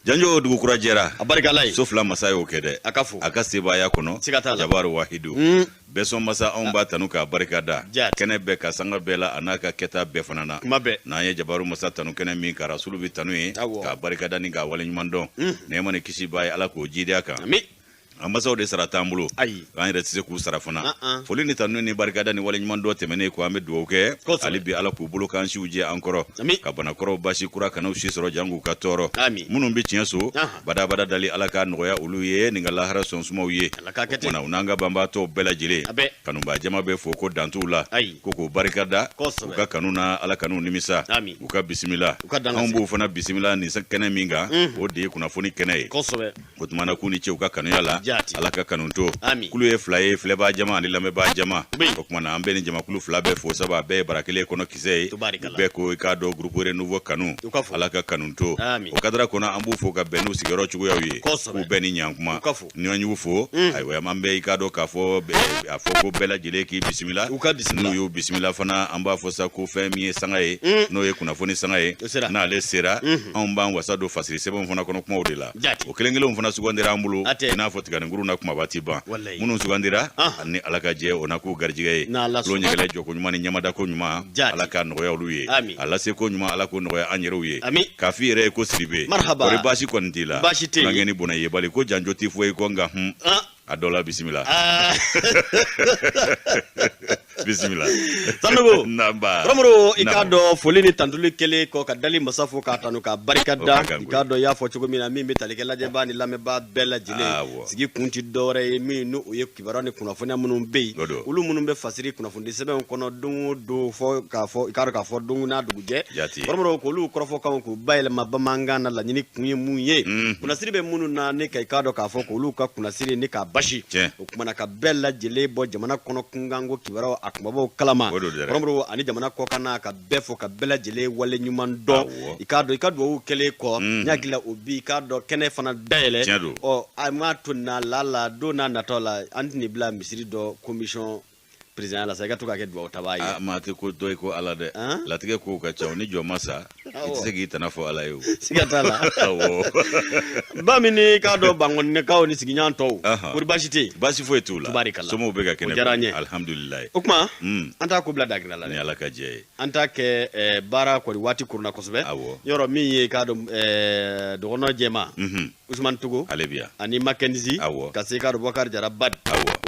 Janjo, dugu kura jɛra. A barika Ala ye. So fila masa y'o kɛ dɛ. A ka fo. A ka sebaaya kɔnɔ. Siga t'a la. Jabaru wahidu. Bɛsɔn masa, anw b'a tanu k'a barika da. Jaati. Kɛnɛ bɛɛ ka sanga bɛɛ la, a n'a ka kɛta bɛɛ fana na. Kuma bɛɛ. N'an ye Jabaru masa tanu kɛnɛ min kan, Rasulu bɛ tanu ye. K'a barika da ni k'a waleɲuman dɔn. Nɛɛma ni kisi b'a ye, Ala k'o jiidi a kan. Ami. An masaw de sara t'an bolo. Ayi. An yɛrɛ tɛ se k'u sara fana. Ah, ah. Foli ni tanu ni barikada ni waleɲuman dɔ tɛmɛnen kɔ, an bɛ dugawu kɛ. Hali bi, Ala k'u bolo k'an siw jɛ an kɔrɔ. Ami. Ka banakɔrɔw basi kura kana u si sɔrɔ jan k'u ka tɔɔrɔ. Ami. Minnu bɛ tiɲɛ so, badabada dali, Ala k'a nɔgɔya olu ye nin ka lahara sɔn sumaw ye. Ala k'a kɛ ten. O kumana, u n'an ka banbaatɔw bɛɛ lajɛlen. A bɛɛ. Kanubaa jama bɛ fo ko dan t'u la. Ayi. Ko k'u barika da. U ka kanu na, Ala kan'u nimisa. Ami. U ka bisimila. U ka dan ka Anw se. b'u fana bisimila nin kɛnɛ min kan, o de ye kunnafoni kɛnɛ ye. O tuma na, k'u ni ce u ka kanuya la. Ala ka kanu to. Ami. Kulu ye fila ye, filɛbaa jama ani lamɛnbaa jama. Oui. O tuma na, an bɛ ni jamakulu fila bɛɛ fo, saba a bɛɛ ye bara kelen kɔnɔ kisɛ ye. Tubaarikala. Bɛɛ ko i k'a dɔn groupe Renouveau kanu. U ka fo. Ala ka kanu to. Ami. O kadara kɔnɔ, an b'u fo ka bɛn n'u sigiyɔrɔ cogoyaw ye. K'u bɛɛ ni ɲankuma. U ka fo. Ni an y'u fo, ayiwa, an bɛ i k'a dɔn k'a fɔ a fɔ ko bɛɛ lajɛlen k'i bisimila. U ka bisimila. N'u y'u bisimila fana, an b'a fɔ sa ko fɛn min ye sanga ye, n'o ye kunnafoni sanga ye, O sera. n'ale sera, anw b'an wasa don fasiri sɛbɛnw fana kɔnɔ kumaw de la. O kelen kelenw fana sugandira an bolo. A tɛ. I n'a fɔ tiganinkuru na kumaba ti ban. Walayi. Minnu sugandira, ni Ala ka jɛ, o na k'u garijɛgɛ ye. N'Ala Tulo sɔnna. ɲɛgɛlɛ jɔko ɲuman ni ɲamadako ɲuman, Ala k'a nɔgɔya olu ye. Ami. A lase ko ɲuman, Ala k'o nɔgɔya an yɛrɛw ye. Ami. K'a f'i yɛrɛ ye ko Sidibe. Marhaba. Kɔri baasi kɔni t'i la? Baasi tɛ yen. Tulonkɛ ni bɔnɛ yebali ko janjo t'i fɔ i kɔ, nka hun. A dɔ la, bisimila. Ah. Bisimila. Sanogo. Naba. Ramoro, i k'a dɔn foli ni tantuli kɛlen kɔ ka dali masa fo k'a tanu k'a barika O da, ka kan i koyi. k'a dɔn i y'a fɔ cogo min na, min bɛ tali kɛ lajɛbaa ni lamɛnbaa bɛɛ lajɛlen, sigi kun ti dɔwɛrɛ ye min n'o ye kibaruya ni kunnafoniya minnu bɛ yen, O don. olu minnu bɛ fasiri kunnafoni sɛbɛnw kɔnɔ don o don, fɔ k'a fɔ i k'a dɔn k'a fɔ don n'a dugujɛ. Ramoro, k'olu kɔrɔfɔkanw k'u bayɛlɛma bamanankan na, laɲini kun ye mun ye? Kunnasiri bɛ minnu na, ni ka i k'a dɔn k'a fɔ k'olu ka kunnasiri ni k'a basi. O kumana ka bɛɛ lajɛlen bɔ jamana kɔnɔ kunkanko kibaruyaw a kunbabaw kalama. O don dɛ. Ramoro, ani jamana kɔkan na, ka bɛɛ fo ka bɛɛ lajɛlen wale ɲuman dɔn. I k'a dɔn i ka dugawu kɛlen kɔ, n hakili la o bi i k'a dɔn kɛnɛ fana dayɛlɛ. Tiɲɛ don. Ɔ, a m'a to nin na la don n'a natɔ la, an tɛn'i bila misiri dɔ commission président la sa, i ka to k'a kɛ dugawu tabaa ye. Ah, maa tɛ ko dɔ i ko Ala dɛ. An? Latigɛ kow ka ca, ni jɔn ma sa, i tɛ se k'i tana fɔ Ala ye o. Siga t'a la. Awɔ. Ba min ni k'a dɔn bankɔnikaw ni sigiɲɔgɔn tɔw, kori baasi tɛ yen? Baasi foyi t'u la. Tubaarikala. Somɔgɔw bɛ ka kɛnɛ. O diyara an ye. Alihamudulilayi. O tuma, an t'a ko bila dagira la Ni dɛ. Ala ka jɛ ye. An t'a kɛ baara kɔni waati koronna kosɛbɛ. Yɔrɔ min ye i k'a dɔn dɔgɔnɔ jɛma, Usumani Togo, Ale bi yan. ani Makenzi, ka se i k'a dɔn Bubakari Jara Bad,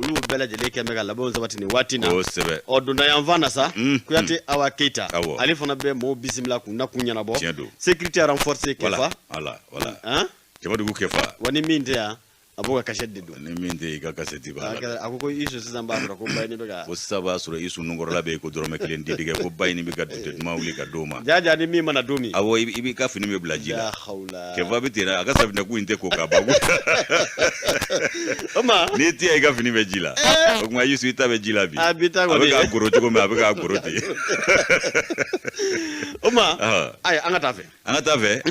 olu bɛɛ lajɛlen kɛ bɛ ka labɛnw sabati nin waati na. Ɔ, donda yanfan na sa, Kuyate Awa Keyita, ale fana bɛ mɔɔw bisimila k'u nakun ɲɛnabɔ. Tiɲɛ don. Sécurité renforcée Kɛfa. Voilà. Han? Jamadugu Kɛfa. Wa ni min tɛ yan, a b'o ka cachette de don. Ni min tɛ, i ka kasɛti b'a la. A ko ko Isu sisan b'a sɔrɔ ko Bayini bɛ ka Ko sisan b'a sɔrɔ Isu nunkɔrɔla bɛ yen ko dɔrɔmɛ kelen didigɛ, ko Bayini bɛ ka dute duman wuli ka d'o ma. Ja ja, ni min mana don min. Awɔ, i b'i ka fini bɛ bila ji la. La hawla. Kɛfa bɛ ten, a ka safinɛku in tɛ ko k'a ban. O ma. N'i tɛ yan, i ka fini bɛ ji la. O tuma Isu, i ta bɛ ji la bi. A bi ta A bɛ kɔni. k'a goro cogo min, a bɛ k'a goro ten. O ma. Ayi, an ka taa fɛ. An ka taa fɛ.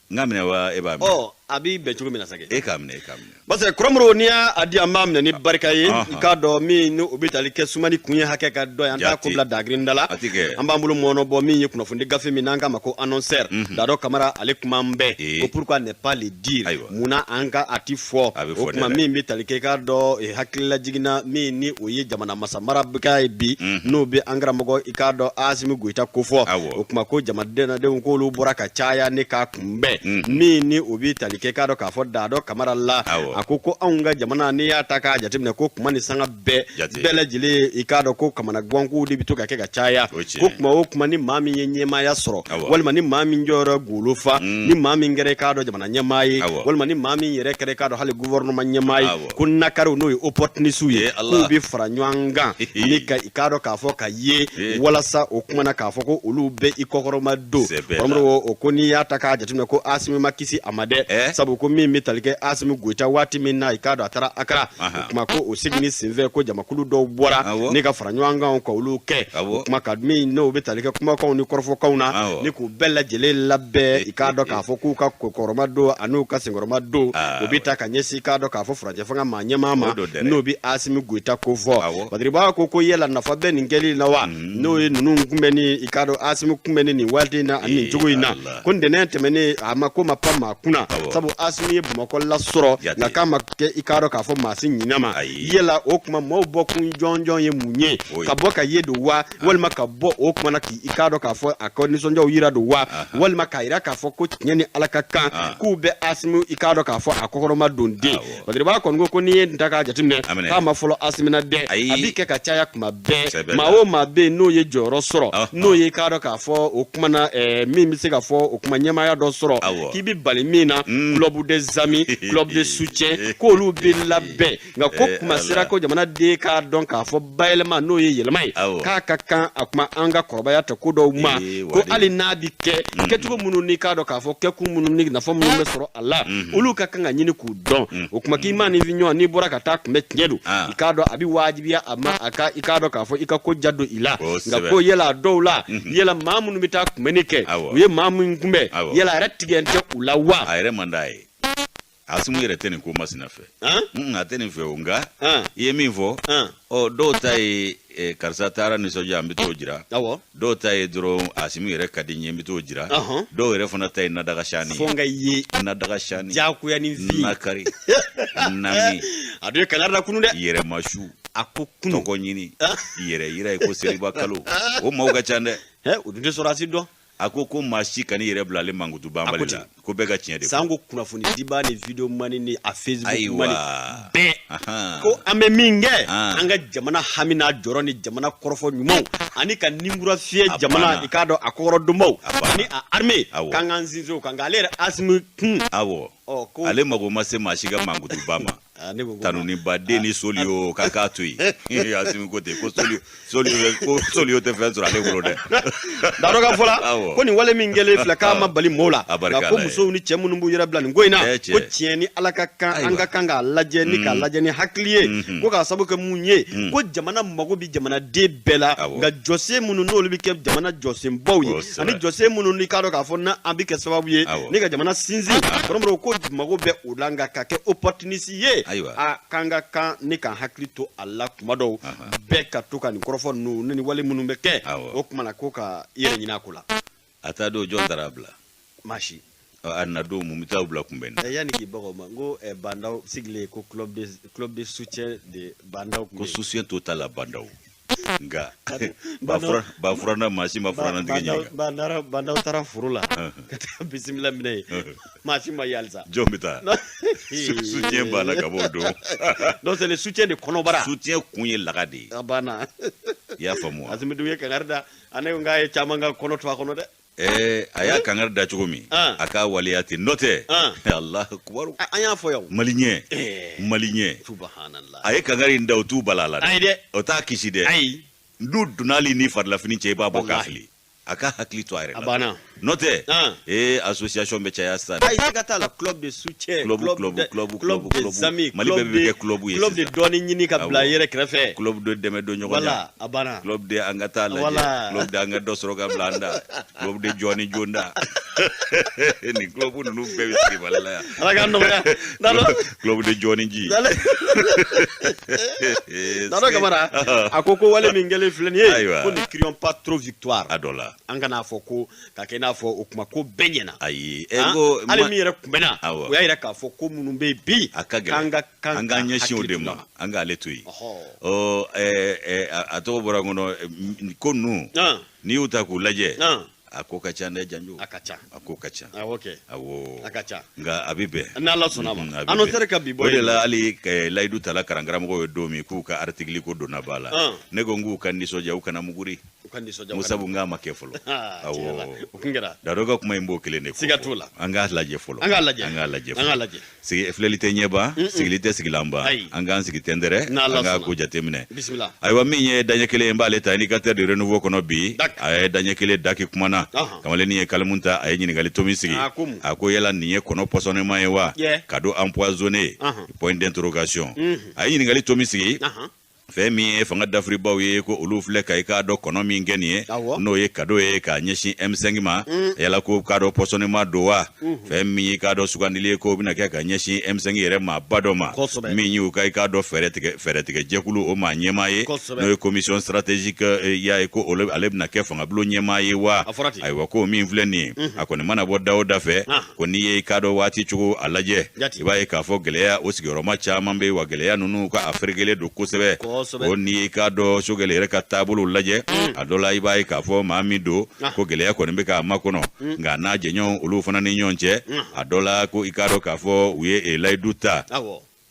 N ka minɛ wa, e b'a minɛ? Ɔ, a b'i bɛn cogo min na sa kɛ. E k'a minɛ, e k'a minɛ. Parce que Kɔrɔmoro, n'i y'a di, an b'a minɛ ni barika ye. I k'a dɔn min ni o bɛ tali kɛ sumani kun ye hakɛ ka dɔ ye, an t'a ko bila dagirinda la. A ti kɛ. An b'an bolo mɔnɔ bɔ min ye kunnafoni gafe min n'an k'a ma ko Annonceur. Dado Kamara, ale kuma an bɛɛ ko pourquoi ne pas le dire, munna an ka a ti fɔ? A bɛ O fɔ kuma dɛ. min bɛ tali kɛ i k'a dɔn hakililajiginna min ni o ye jamana masa marabaga ye bi, n'o bɛ an karamɔgɔ i k'a dɔn Asimi Goyita kofɔ. O kuma ko jamanadenw k'olu bɔra ka caya ne k'a kunbɛn, min ni o bɛ tali kɛ i k'a dɔn k'a fɔ Dado Kamara la. A ko ko anw ka jamana, n'i y'a ta k'a jateminɛ, ko kuma ni sanga bɛɛ, bɛɛ lajɛlen i k'a dɔn ko kamanagankow de bɛ to ka kɛ ka caya, ko kuma o kuma ni maa min ye ɲɛmaaya sɔrɔ, walima ni maa min jɔyɔrɔ golo fa, ni maa min kɛra i k'a dɔn jamana ɲɛmaa ye, walima ni maa min yɛrɛ kɛra i k'a dɔn hali gouvernement ɲɛmaa ye, ko nakariw, n'o ye opportunistes ye, k'u bɛ fara ɲɔgɔn kan ni ka i k'a dɔn k'a fɔ ka ye walasa o kuma na k'a fɔ ko olu bɛ i kɔkɔrɔma don. Kɔrɔmɔrɔ, o ko n'i y'a ta k'a jateminɛ, ko Asimi ma kisi a ma dɛ, sabu ko min bɛ tali kɛ Asimi Goyita, waati min na i k'a dɔn a taara Akara, o kuma ko o seginni senfɛ, ko jamakulu dɔw bɔra ni ka fara ɲɔgɔn kan ka olu kɛ. O kuma ka min n'o bɛ tali kɛ kumakanw ni kɔrɔfɔkanw na, ni k'u bɛɛ lajɛlen labɛn i k'a dɔn k'a fɔ k'u ka kɔkɔrɔma don an'u ka senkɔrɔma don, o bɛ ta ka ɲɛsin i k'a dɔn k'a fɔ furancɛ fanga maa ɲɛmaa ma, n'o bɛ Asimi Goyita ko fɔ. Badiriba ko yala nafa bɛ nin kɛli la wa, n'o ye ninnu kunbɛnni, i k'a dɔn Asimi kunbɛnni nin waati in na ani nin cogo in na, ko ntɛnɛn tɛmɛnen, a ma ko ma pan maa kunna. Sabu Asimi ye Bamakɔ lasɔrɔ, nka k'a ma kɛ i k'a dɔn k'a fɔ maa si ɲinɛ ma. Yala o kuma maaw bɔkun jɔnjɔn ye mun ye? Ka bɔ ka ye don wa, walima ka bɔ o kuma na k'i k'a dɔn k'a fɔ a ka nisɔndiyaw yira don wa, walima k'a yira k'a fɔ ko tiɲɛ ni Ala ka kan k'u bɛ Asimi i k'a dɔn k'a fɔ a kɔkɔrɔma don den. Badiriba kɔni ko n'i ye nin ta k'a jateminɛ, k'a ma fɔlɔ Asimi na dɛ, a bi kɛ ka caya kuma bɛɛ. Maa o maa bɛ yen n'o ye jɔyɔrɔ sɔrɔ, n'o ye k'a dɔn k'a fɔ o kuma na min bɛ se ka fɔ o kuma ɲɛmaaya dɔ sɔrɔ, k'i bɛ bali min na, club des amis, club de soutien, k'olu bɛ labɛn. Nka ko kuma sera ko jamanaden k'a dɔn k'a fɔ bayɛlɛma, n'o ye yɛlɛma ye, k'a ka kan a kuma an ka kɔrɔbaya tɛ ko dɔw ma, ko hali n'a bɛ kɛ kɛcogo minnu n'i k'a dɔn k'a fɔ kɛkun minnu ni nafa minnu bɛ sɔrɔ a la, olu ka kan ka ɲini k'u dɔn. O kuma k'i ma ni ɲɔgɔn n'i bɔra ka taa kunbɛn, tiɲɛ don, i k'a dɔn a bɛ wajibiya a ma a ka i k'a dɔn k'a fɔ i ka ko ja don i la. Nka ko yala dɔw la, yala maa minnu bɛ taa kunbɛnni kɛ, u ye maa minnu kunbɛn, yala a yɛrɛ tigɛ tɛ u la wa? A yɛrɛ man d'a ye. Asimu yɛrɛ tɛ nin ko masina fɛ, a tɛ nin fɛ o. Nka i ye min fɔ, ɔ dɔw ta ye karisa taara nisɔndiya, n bɛ t'o jira. Dɔw ta ye dɔrɔn Asimu yɛrɛ ka di n ye, n bɛ t'o jira. Dɔw yɛrɛ fana ta ye nadaga sani. Fo n ka ye. Nadaga sani. Diyagoya ni fi. Nakari nami. A dun ye kangari da kunu dɛ. Yɛrɛmasu. A ko kunu. Tɔgɔ ɲini. Yɛrɛ yira ye ko seliba kalo. O maaw ka ca dɛ. O dun tɛ sɔrɔdasi dɔn. A ko ko maa si kan'i yɛrɛ bila ale mankutu banbali la, ko bɛɛ ka tiɲɛ de fɔ. Sanko kunnafoni diba ni video mani ni a Facebook mani bɛɛ ko an bɛ min kɛ, an ka jamana hami n'a jɔrɔ ni jamana kɔrɔfɔ ɲumanw ani ka ninkura fiyɛ jamana, i k'a dɔn a kɔkɔrɔdonbaw ani a armée, k'an k'an sinsin o kan. Nka ale yɛrɛ Asimi kun. Awɔ, ale mago ma se maa si ka mankutuba ma. Tanuniba den ni soli o k'a k'a to yen. Asimi ko ten ko soli soli ko soli tɛ fɛn sɔrɔ ale bolo dɛ. Daro ka fɔ la ko nin wale min kɛlen filɛ, k'a ma bali mɔɔw la, nka ko musow ni cɛ minnu b'u yɛrɛ bila nin ko in na, ko tiɲɛ ni Ala ka kan, an ka kan k'a lajɛ ni k'a lajɛ ni hakili ye, ko k'a sababu kɛ mun ye, ko jamana mago bɛ jamanaden bɛɛ la. Nka jɔsen minnu n'olu bɛ kɛ jamana jɔsenbaw ye, ani jɔsen minnu n'i k'a dɔn k'a fɔ n'an bɛ kɛ sababu ye ni ka jamana sinsin, kɔrɔmɔrɔw ko mago bɛ o la. Nka ka kɛ opportuniste ye, a k'an ka kan ni k'an hakili to a la kuma dɔw bɛɛ ka to ka nin kɔrɔfɔ ninnu ni wale minnu bɛ kɛ, o tuma na ko ka i yɛrɛ ɲini a ko la. A t'a don jɔn taara a bila. Maa si. A na don mun bɛ taa bila kunbɛn. Yanni k'i bɔ o ma, n ko Bah N'Daw sigilen ko club de soutien de Bah N'Daw. Ko soutien total la Bah N'Daw. Nka ba furanna, maa si ma furannatigi ɲininka. Bah N'Daw taara foro la ka taa bisimila minɛ yen, maa si ma ye halisa. Jɔn bɛ taa soutien banna ka bɔ o don. Donc c'est le soutien de kɔnɔbara. Soutien kun ye laga de ye. A banna. I y'a faamu wa? Asimi dun ye kangari da, a ne ko k'a ye caman ka kɔnɔ to a kɔnɔ dɛ. A y'a kangari da cogo min, a k'a waleya ten, n'o tɛ Alahu kubaru. An y'a fɔ yan. Maliyɛn, maliyɛn. Subhanallah. A ye kangari in da, o t'u bala a la dɛ. Ayi dɛ. O t'a kisi dɛ. Ayi. N'u donna hali ni farilafini cɛ, i b'a bɔ k'a fili. A ka hakili to a yɛrɛ la. A banna. N'o tɛ association bɛ caya sisan. Ayi, siga t'a la, club de soutien. Club, club, club, club des amis. Mali bɛɛ bɛ kɛ club ye. Club de dɔɔni ɲini ka bila i yɛrɛ kɛrɛfɛ. Club de dɛmɛ don ɲɔgɔn. Voilà, a banna. Club de an ka taa lajɛ. Club de an ka dɔ sɔrɔ ka bila an da. Club de jɔn ni jonda. Nin club ninnu bɛɛ bɛ sigi Mali la yan. Ala k'an nɔgɔya. Club de jɔn ni ji. Dado Kamara a ko ko wale min kɛlen filɛ nin ye, ko ne crions pas trop victoire. A dɔ la. An kana fɔ ko ka kɛ i n'a fɔ o kuma ko bɛɛ ɲɛna. Ayi. Ko hali min yɛrɛ kunbɛnna, o y'a yira k'a fɔ ko minnu bɛ yen bi. A ka gɛlɛn. An ka kan an k'an ɲɛsin o de ma, an k'ale to yen. Ɔ a tɔgɔ bɔra n kɔnɔ ko ninnu. N'i y'u ta k'u lajɛ. A ko ka ca dɛ, Janjo. A ka ca. A ko ka ca. Awɔ kɛ. Awɔ. A ka ca. Nka a bɛ bɛn. N'Ala sɔnna ma. Annonceur ka bi bɔ. O de la hali layidu tala karankaramɔgɔw ye don min k'u ka article ko donna ba la. Ne ko n k'u ka nisɔndiya, u kana muguri. U ka nisɔndiya. N ko sabu n k'a ma kɛ fɔlɔ. Awɔ. O kun kɛra. Dado ka kuma in b'o kelen de kɔ. Siga t'o la. An k'a lajɛ fɔlɔ. An k'a lajɛ. An k'a lajɛ fɔlɔ. An k'a lajɛ. Sigi filɛli tɛ ɲɛban, sigili tɛ sigilan ban. An k'an sigi tɛntɛrɛ, an k'a ko jateminɛ. Bisimila. Ayiwa, min ye daɲɛ kelen ye, n b'ale ta Indicateur du Renouveau kɔnɔ bi. A ye daɲɛ kelen daki kumana. Kamalennin ye kalimu ta, a ye ɲininkali tomi sigi. A ko yala nin ye kɔnɔ pɔsɔnema ye wa? Cadeau empoisonné, point d'interrogation. A ye ɲininkali tomi sigi. Fɛn min ye fanga dafiribaw ye, ko olu filɛ ka i k'a dɔn kɔnɔ min kɛ nin ye, n'o ye kado ye k'a ɲɛsin M5 ma. Yala ko k'a dɔn pɔsɔnima don wa? Fɛn min ye k'a dɔn sugandili ye, k'o bɛna kɛ ka ɲɛsin M5 yɛrɛ maaba dɔ ma, min y'u ka i k'a dɔn fɛɛrɛtigɛ jɛkulu o maa ɲɛmaa ye, n'o ye commission stratégique y'a ye, ko ale bɛna kɛ fangabulon ɲɛmaa ye wa? Ayiwa, ko min filɛ nin ye, a kɔni mana bɔ da o da fɛ, ko n'i ye i k'a dɔn waati cogo a lajɛ, i b'a ye k'a fɔ gɛlɛya o sigiyɔrɔma caman bɛ yen wa, gɛlɛya ninnu ka a ferekelen don kosɛbɛ. O n'i ye i k'a dɔn Sogɛli yɛrɛ ka taabolo lajɛ, a dɔ la i b'a ye k'a fɔ maa min don, ko gɛlɛya kɔni bɛ k'a makɔnɔ, nka n'a jɛɲɔgɔn olu fana ni ɲɔgɔn cɛ, a dɔ la ko i k'a dɔn k'a fɔ u ye layidu ta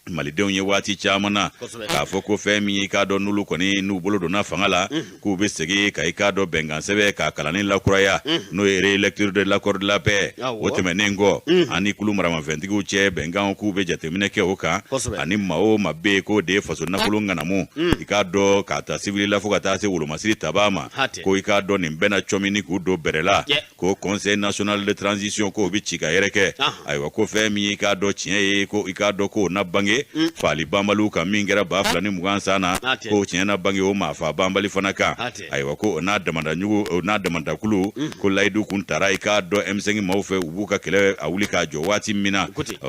malidenw ye waati caman na k'a fɔ ko fɛn min i k'a dɔn n'olu kɔni n'u bolo donna fanga la, k'u bɛ segin ka i k'a dɔn bɛnkan sɛbɛn k'a kalanni lakuraya, n'o ye relecture de l'accord de la paix. O tɛmɛnen kɔ, ani kulu maramafɛntigiw cɛ bɛnkan, k'u bɛ jateminɛ kɛ o kan, ani maa o maa bɛ yen k'o de ye faso nafolo ŋanamu, i k'a dɔn k'a ta sivili la fo ka taa se wolomasiri tabaa ma, ko i k'a dɔn nin bɛna cɔmi ni k'u don bɛrɛ la, ko Conseil national de transition k'o bɛ ci ka yɛrɛ kɛ. Ayiwa, ko fɛn min i k'a dɔn tiɲɛ ye, ko i k'a dɔn k'o na bange faali banbaliw kan min kɛra 2020 san na, k'o tiɲɛ na bange o maafa banbali fana kan. Ayiwa, ko o n'a damada ɲugu, o n'a damadakulu, ko layidu kun tara i k'a dɔn M5 maaw fɛ, u b'u ka kɛlɛ a wuli k'a jɔ waati min na.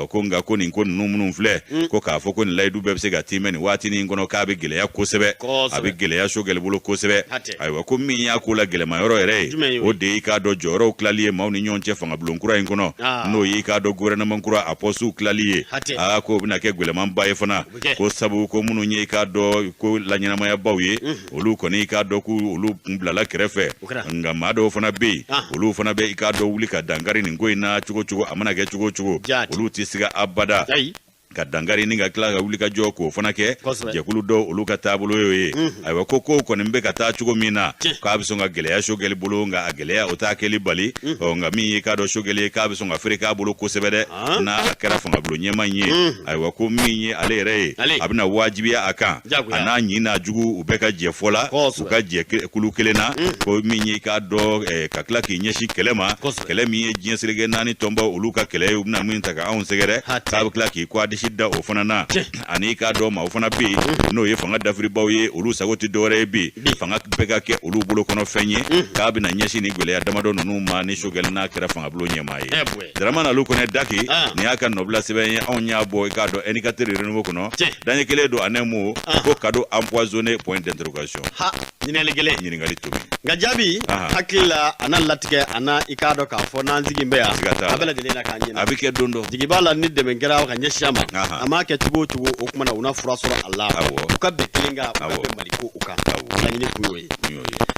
Ko nka ko nin ko ninnu minnu filɛ, ko k'a fɔ ko nin layidu bɛɛ bɛ se ka tiimɛ nin waati nin kɔnɔ, k'a bɛ gɛlɛya kosɛbɛ, a bɛ gɛlɛya Sogɛli bolo kosɛbɛ. Ayiwa, ko min y'a ko la gɛlɛma yɔrɔ yɛrɛ ye, o de y'i k'a dɔn jɔyɔrɔw tilali ye maaw ni ɲɔgɔn cɛ fangabulon kura in kɔnɔ, n'o y'i k'a dɔn gouvernement kura a pɔsiw tilali ye. Aa, k'o bɛna kɛ gɛlɛmanba ye fana, ko sabu ko minnu ye i k'a dɔn ko laɲɛnamayabaw ye, olu kɔni i k'a dɔn k'u olu kun bilala kɛrɛfɛ, nka maa dɔw fana bɛ yen, olu fana bɛ i k'a dɔn wuli ka dankari nin ko in na cogo cogo, a mana kɛ cogo cogo, olu tɛ siga abada ka dankari ni ka tila ka wuli ka jɔ k'o fana kɛ. Jɛkulu dɔw, olu ka taabolo y'o ye. Ayiwa, ko kow kɔni bɛ ka taa cogo min na, k'a bɛ sɔn ka gɛlɛya Sogɛli bolo, nka a gɛlɛya o t'a kɛli bali. Ɔ nka min ye k'a dɔn Sogɛli ye, k'a bɛ sɔn ka feere k'a bolo kosɛbɛ dɛ, n'a a kɛra fangabulon ɲɛmaa in ye. Ayiwa, ko min ye ale yɛrɛ ye, a bɛna wajibiya a kan, a n'a ɲin n'a jugu, u bɛɛ ka jɛ fɔ la, u ka jɛ kulu kelen na, ko min ye k'a dɔn ka tila k'i ɲɛsin kɛlɛ ma, kɛlɛ min ye diɲɛ seleke naani tɔnbaw olu ka kɛlɛ ye, u bɛna min ta ka anw sɛgɛrɛ, k'a bɛ tila k'i kɔ disi da o fana na. Ani k'a dɔn maaw fana bɛ yen, n'o ye fanga dafiribaw ye, olu sago tɛ dɔwɛrɛ ye bi, fanga bɛɛ ka kɛ olu bolo kɔnɔ fɛn ye, k'a bɛna ɲɛsin ni gɛlɛya damadɔ ninnu ma ni Sogɛli n'a kɛra fangabulon ɲɛmaa ye. Dramane Alu Kɔnɛ Daki, nin y'a ka nɔbila sɛbɛn ye, anw y'a bɔ i k'a dɔn Indicateur Renouveau kɔnɔ. Daɲɛ kelen don en un mot, ko cadeau empoisonné, point d'interrogation. Ɲininkali gɛlɛn. Ɲininkali tobi. Nka jaabi, hakili la a na latigɛ, a na i k'a dɔn k'a fɔ n'an sigi bɛ yan, a bɛɛ lajɛlen na k'an ɲɛna. A bɛ kɛ don dɔ. Jigi b'a la ni dɛmɛ kɛra ka ɲɛsin a ma, a m'a kɛ cogo o cogo, o kuma na u na fura sɔrɔ a la, u ka bɛn kelen kan, u ka bɛn Mali ko o kan. Laɲini kun y'o ye.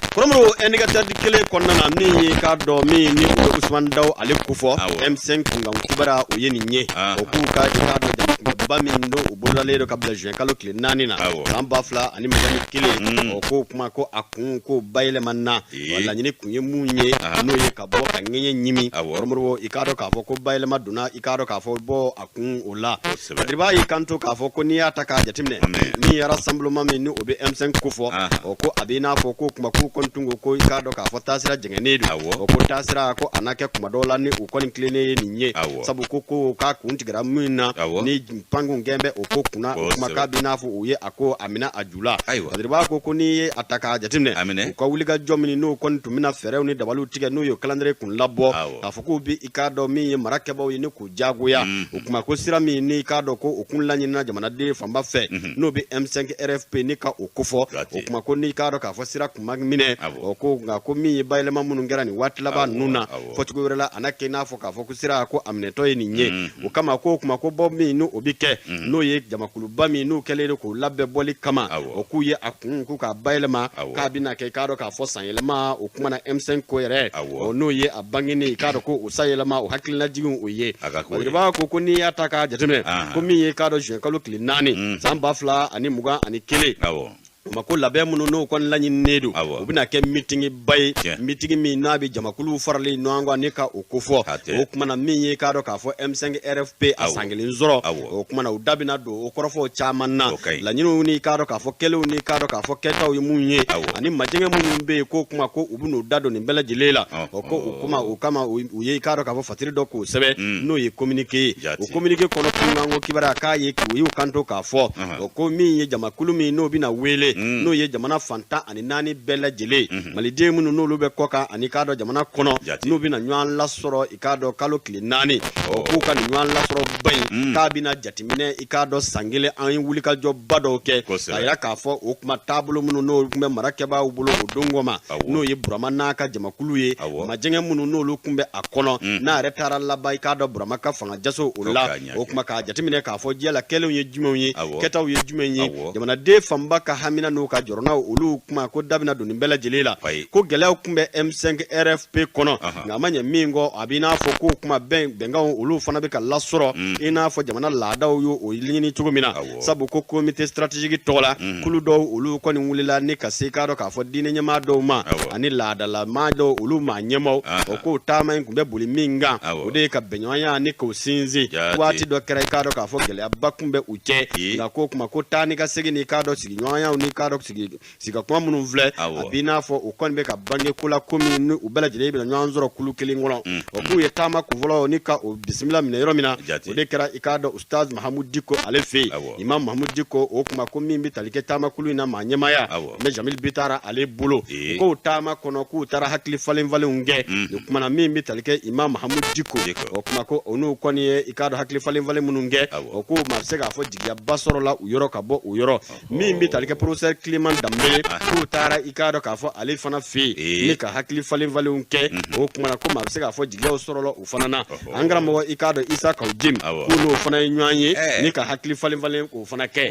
Kɔrɔmɔrɔ, Indicateur kelen kɔnɔna na, min ye k'a dɔn min ni o ye Usumani Daw ale kofɔ, M5 kunkan kibaruya o ye nin ye, o k'u ka i k'a dɔn jamakunbɛba min don, o bolodalen don ka bila juin kalo tile 4 na san 2021, o ko kuma ko a kun ko bayɛlɛma na, wa laɲini kun ye mun ye, n'o ye ka bɔ ka ŋɛɲɛ ɲimi. Kɔrɔmɔrɔ, i k'a dɔn k'a fɔ ko bayɛlɛma donna i k'a dɔn k'a fɔ bɔ a kun o la. Kadiriba y'i kanto k'a fɔ ko n'i y'a ta k'a jateminɛ, min ye rassemblement min ni o bɛ M5 kofɔ, o ko a bɛ i n'a fɔ ko kuma k'u kɔni tun ko ko i k'a dɔn k'a fɔ taasira jɛngɛnnen don, o ko taasira ko a na kɛ kuma dɔw la ni u kɔni tilennen ye nin ye, sabu ko ko k'a kun tigɛra min na ni pankun gɛn bɛ o ko kunna, o kuma k'a bɛ i n'a fɔ u ye a ko a minɛ a ju la. Kadiriba ko ko n'i ye a ta k'a jateminɛ, u ka wulikajɔ min n'o kɔni tun bɛna fɛɛrɛw ni dabaliw tigɛ, n'u ye calendrier kun labɔ k'a fɔ k'u bɛ i k'a dɔn min ye mara kɛbaaw ye ni k'u jagoya, o kuma ko sira min n'i k'a dɔn ko o kun laɲinina jamanaden fanba fɛ, n'o bɛ M5 RFP ni ka o kofɔ, o kuma ko n'i k'a dɔn k'a fɔ sira kun ma minɛ, o ko nka ko min ye bayɛlɛma minnu kɛra nin waati laban ninnu na, fɔcogo wɛrɛ la a na kɛ i n'a fɔ k'a fɔ ko sira ko a minɛtɔ ye nin ye. O kama ko kuma ko bɔ min n'o bɛ kɛ, n'o ye jamakuluba min n'u kɛlen don k'o labɛn bɔli kama, o k'u ye a kun k'u k'a bayɛlɛma, k'a bɛna kɛ i k'a dɔn k'a fɔ sanyɛlɛma, o kuma na M5 ko yɛrɛ, n'o ye a bangeni i k'a dɔn ko o sanyɛlɛma, o hakililajigin o ye. Kadiriba ko ko n'i y'a ta k'a jateminɛ, ko min ye k'a dɔn juin kalo tile 4 san 2021. O ma ko labɛn minnu n'o kɔni laɲininen don, o bɛna kɛ mitingiba ye, mitingi min n'a bɛ jamakulu faralen ɲɔgɔn kan ni ka o kofɔ. O kuma na, min ye k'a dɔn k'a fɔ M5 RFP a san kelen sɔrɔ, o kuma na u da bɛna don o kɔrɔfɔw caman na, laɲiniw ni k'a dɔn k'a fɔ kɛlenw ni k'a dɔn k'a fɔ kɛtaw ye mun ye, ani majɛngɛ minnu bɛ yen, k'o kuma ko u bɛn'u da don nin bɛɛ lajɛlen la. O ko o kuma o kama, u ye k'a dɔn k'a fɔ fatiri dɔ k'o sɛbɛn, n'o ye communiqué ye. O communiqué kɔnɔ, kunkanko kibaruya k'a ye, u y'u kanto k'a fɔ o ko min ye jamakulu min n'o bɛna wele, n'o ye jamana fan 14 bɛɛ lajɛlen, maliden minnu n'olu bɛ kɔkan ani k'a dɔn jamana kɔnɔ, n'u bɛna ɲɔgɔn lasɔrɔ i k'a dɔn kalo tile 4. O k'u ka nin ɲɔgɔn lasɔrɔ ba in, k'a bɛna jateminɛ i k'a dɔn san kelen an ye wulikajɔba dɔw kɛ k'a jira k'a fɔ o kuma taabolo minnu n'olu tun bɛ mara kɛbaaw bolo o don kɔma, n'o ye Burama n'a ka jamakulu ye, majɛngɛ minnu n'olu tun bɛ a kɔnɔ, n'a yɛrɛ taara laban i k'a dɔn Burama ka fanga jaso o la. O kuma k'a jateminɛ k'a fɔ diɲɛ la kɛlenw ye jumɛnw ye, kɛtaw ye jumɛn ye, jamanaden fanba ka hamina n'u ka jɔrɔnaw, olu kuma ko da bɛna don nin bɛɛ lajɛlen la. Ko gɛlɛyaw tun bɛ M5 RFP kɔnɔ, nka a ma ɲɛ min kɔ, a b'i n'a fɔ k'o kuma bɛn bɛnkanw olu fana bɛ ka lasɔrɔ, i n'a fɔ jamana laadaw y'o o ɲini cogo min na. Sabu ko comité stratégique tɔgɔ la, kulu dɔw olu kɔni wulila ni ka se k'a dɔn k'a fɔ diinɛ ɲɛmaa dɔw ma ani laadalamaa dɔw, olu maa ɲɛmaaw. O k'o taama in tun bɛ boli min kan, o de ye ka bɛnɲɔgɔnya ni k'o sinsin. Waati dɔ kɛra i k'a dɔn k'a fɔ gɛlɛyaba tun bɛ u cɛ, nka k'o kuma ko taa ni ka segin ni k'a dɔn sigiɲɔgɔnyaw ni k'a dɔn sigi sigi kuma minnu filɛ, a b'i n'a fɔ u kɔni bɛ ka bange ko la, ko min ni u bɛɛ lajɛlen bɛna ɲɔgɔn sɔrɔ kulu kelen kɔnɔ. O k'u ye taama kunfɔlɔ ni ka o bisimila minɛ yɔrɔ min na, o de kɛra i k'a dɔn Ustaz Mahamudu Diko ale fɛ yen, Imam Mahamudu Diko. O kuma ko min bɛ tali kɛ taamakulu in na, maa ɲɛmaaya bɛ Jamil Bitara ale bolo. K'o taama kɔnɔ, k'u taara hakili falen falenw kɛ. O kuma na, min bɛ tali kɛ Imam Mahamudu Diko, o kuma ko o n'u kɔni ye i k'a dɔn hakili falen falen minnu kɛ, o k'o maa bɛ se k'a fɔ jigiyaba sɔrɔla u yɔrɔ ka bɔ u yɔrɔ. Min bɛ tali kɛ professeur Clément Danbele, k'u taara i k'a dɔn k'a fɔ ale fana fɛ yen ni ka hakili falen falenw kɛ. O kuma na, ko maa bɛ se k'a fɔ jigiyaw sɔrɔla o fana na. An karamɔgɔ i k'a dɔn Isa Kawu Jim, k'u n'o fana ye ɲɔgɔn ye ni ka hakili falen falen k'o fana kɛ.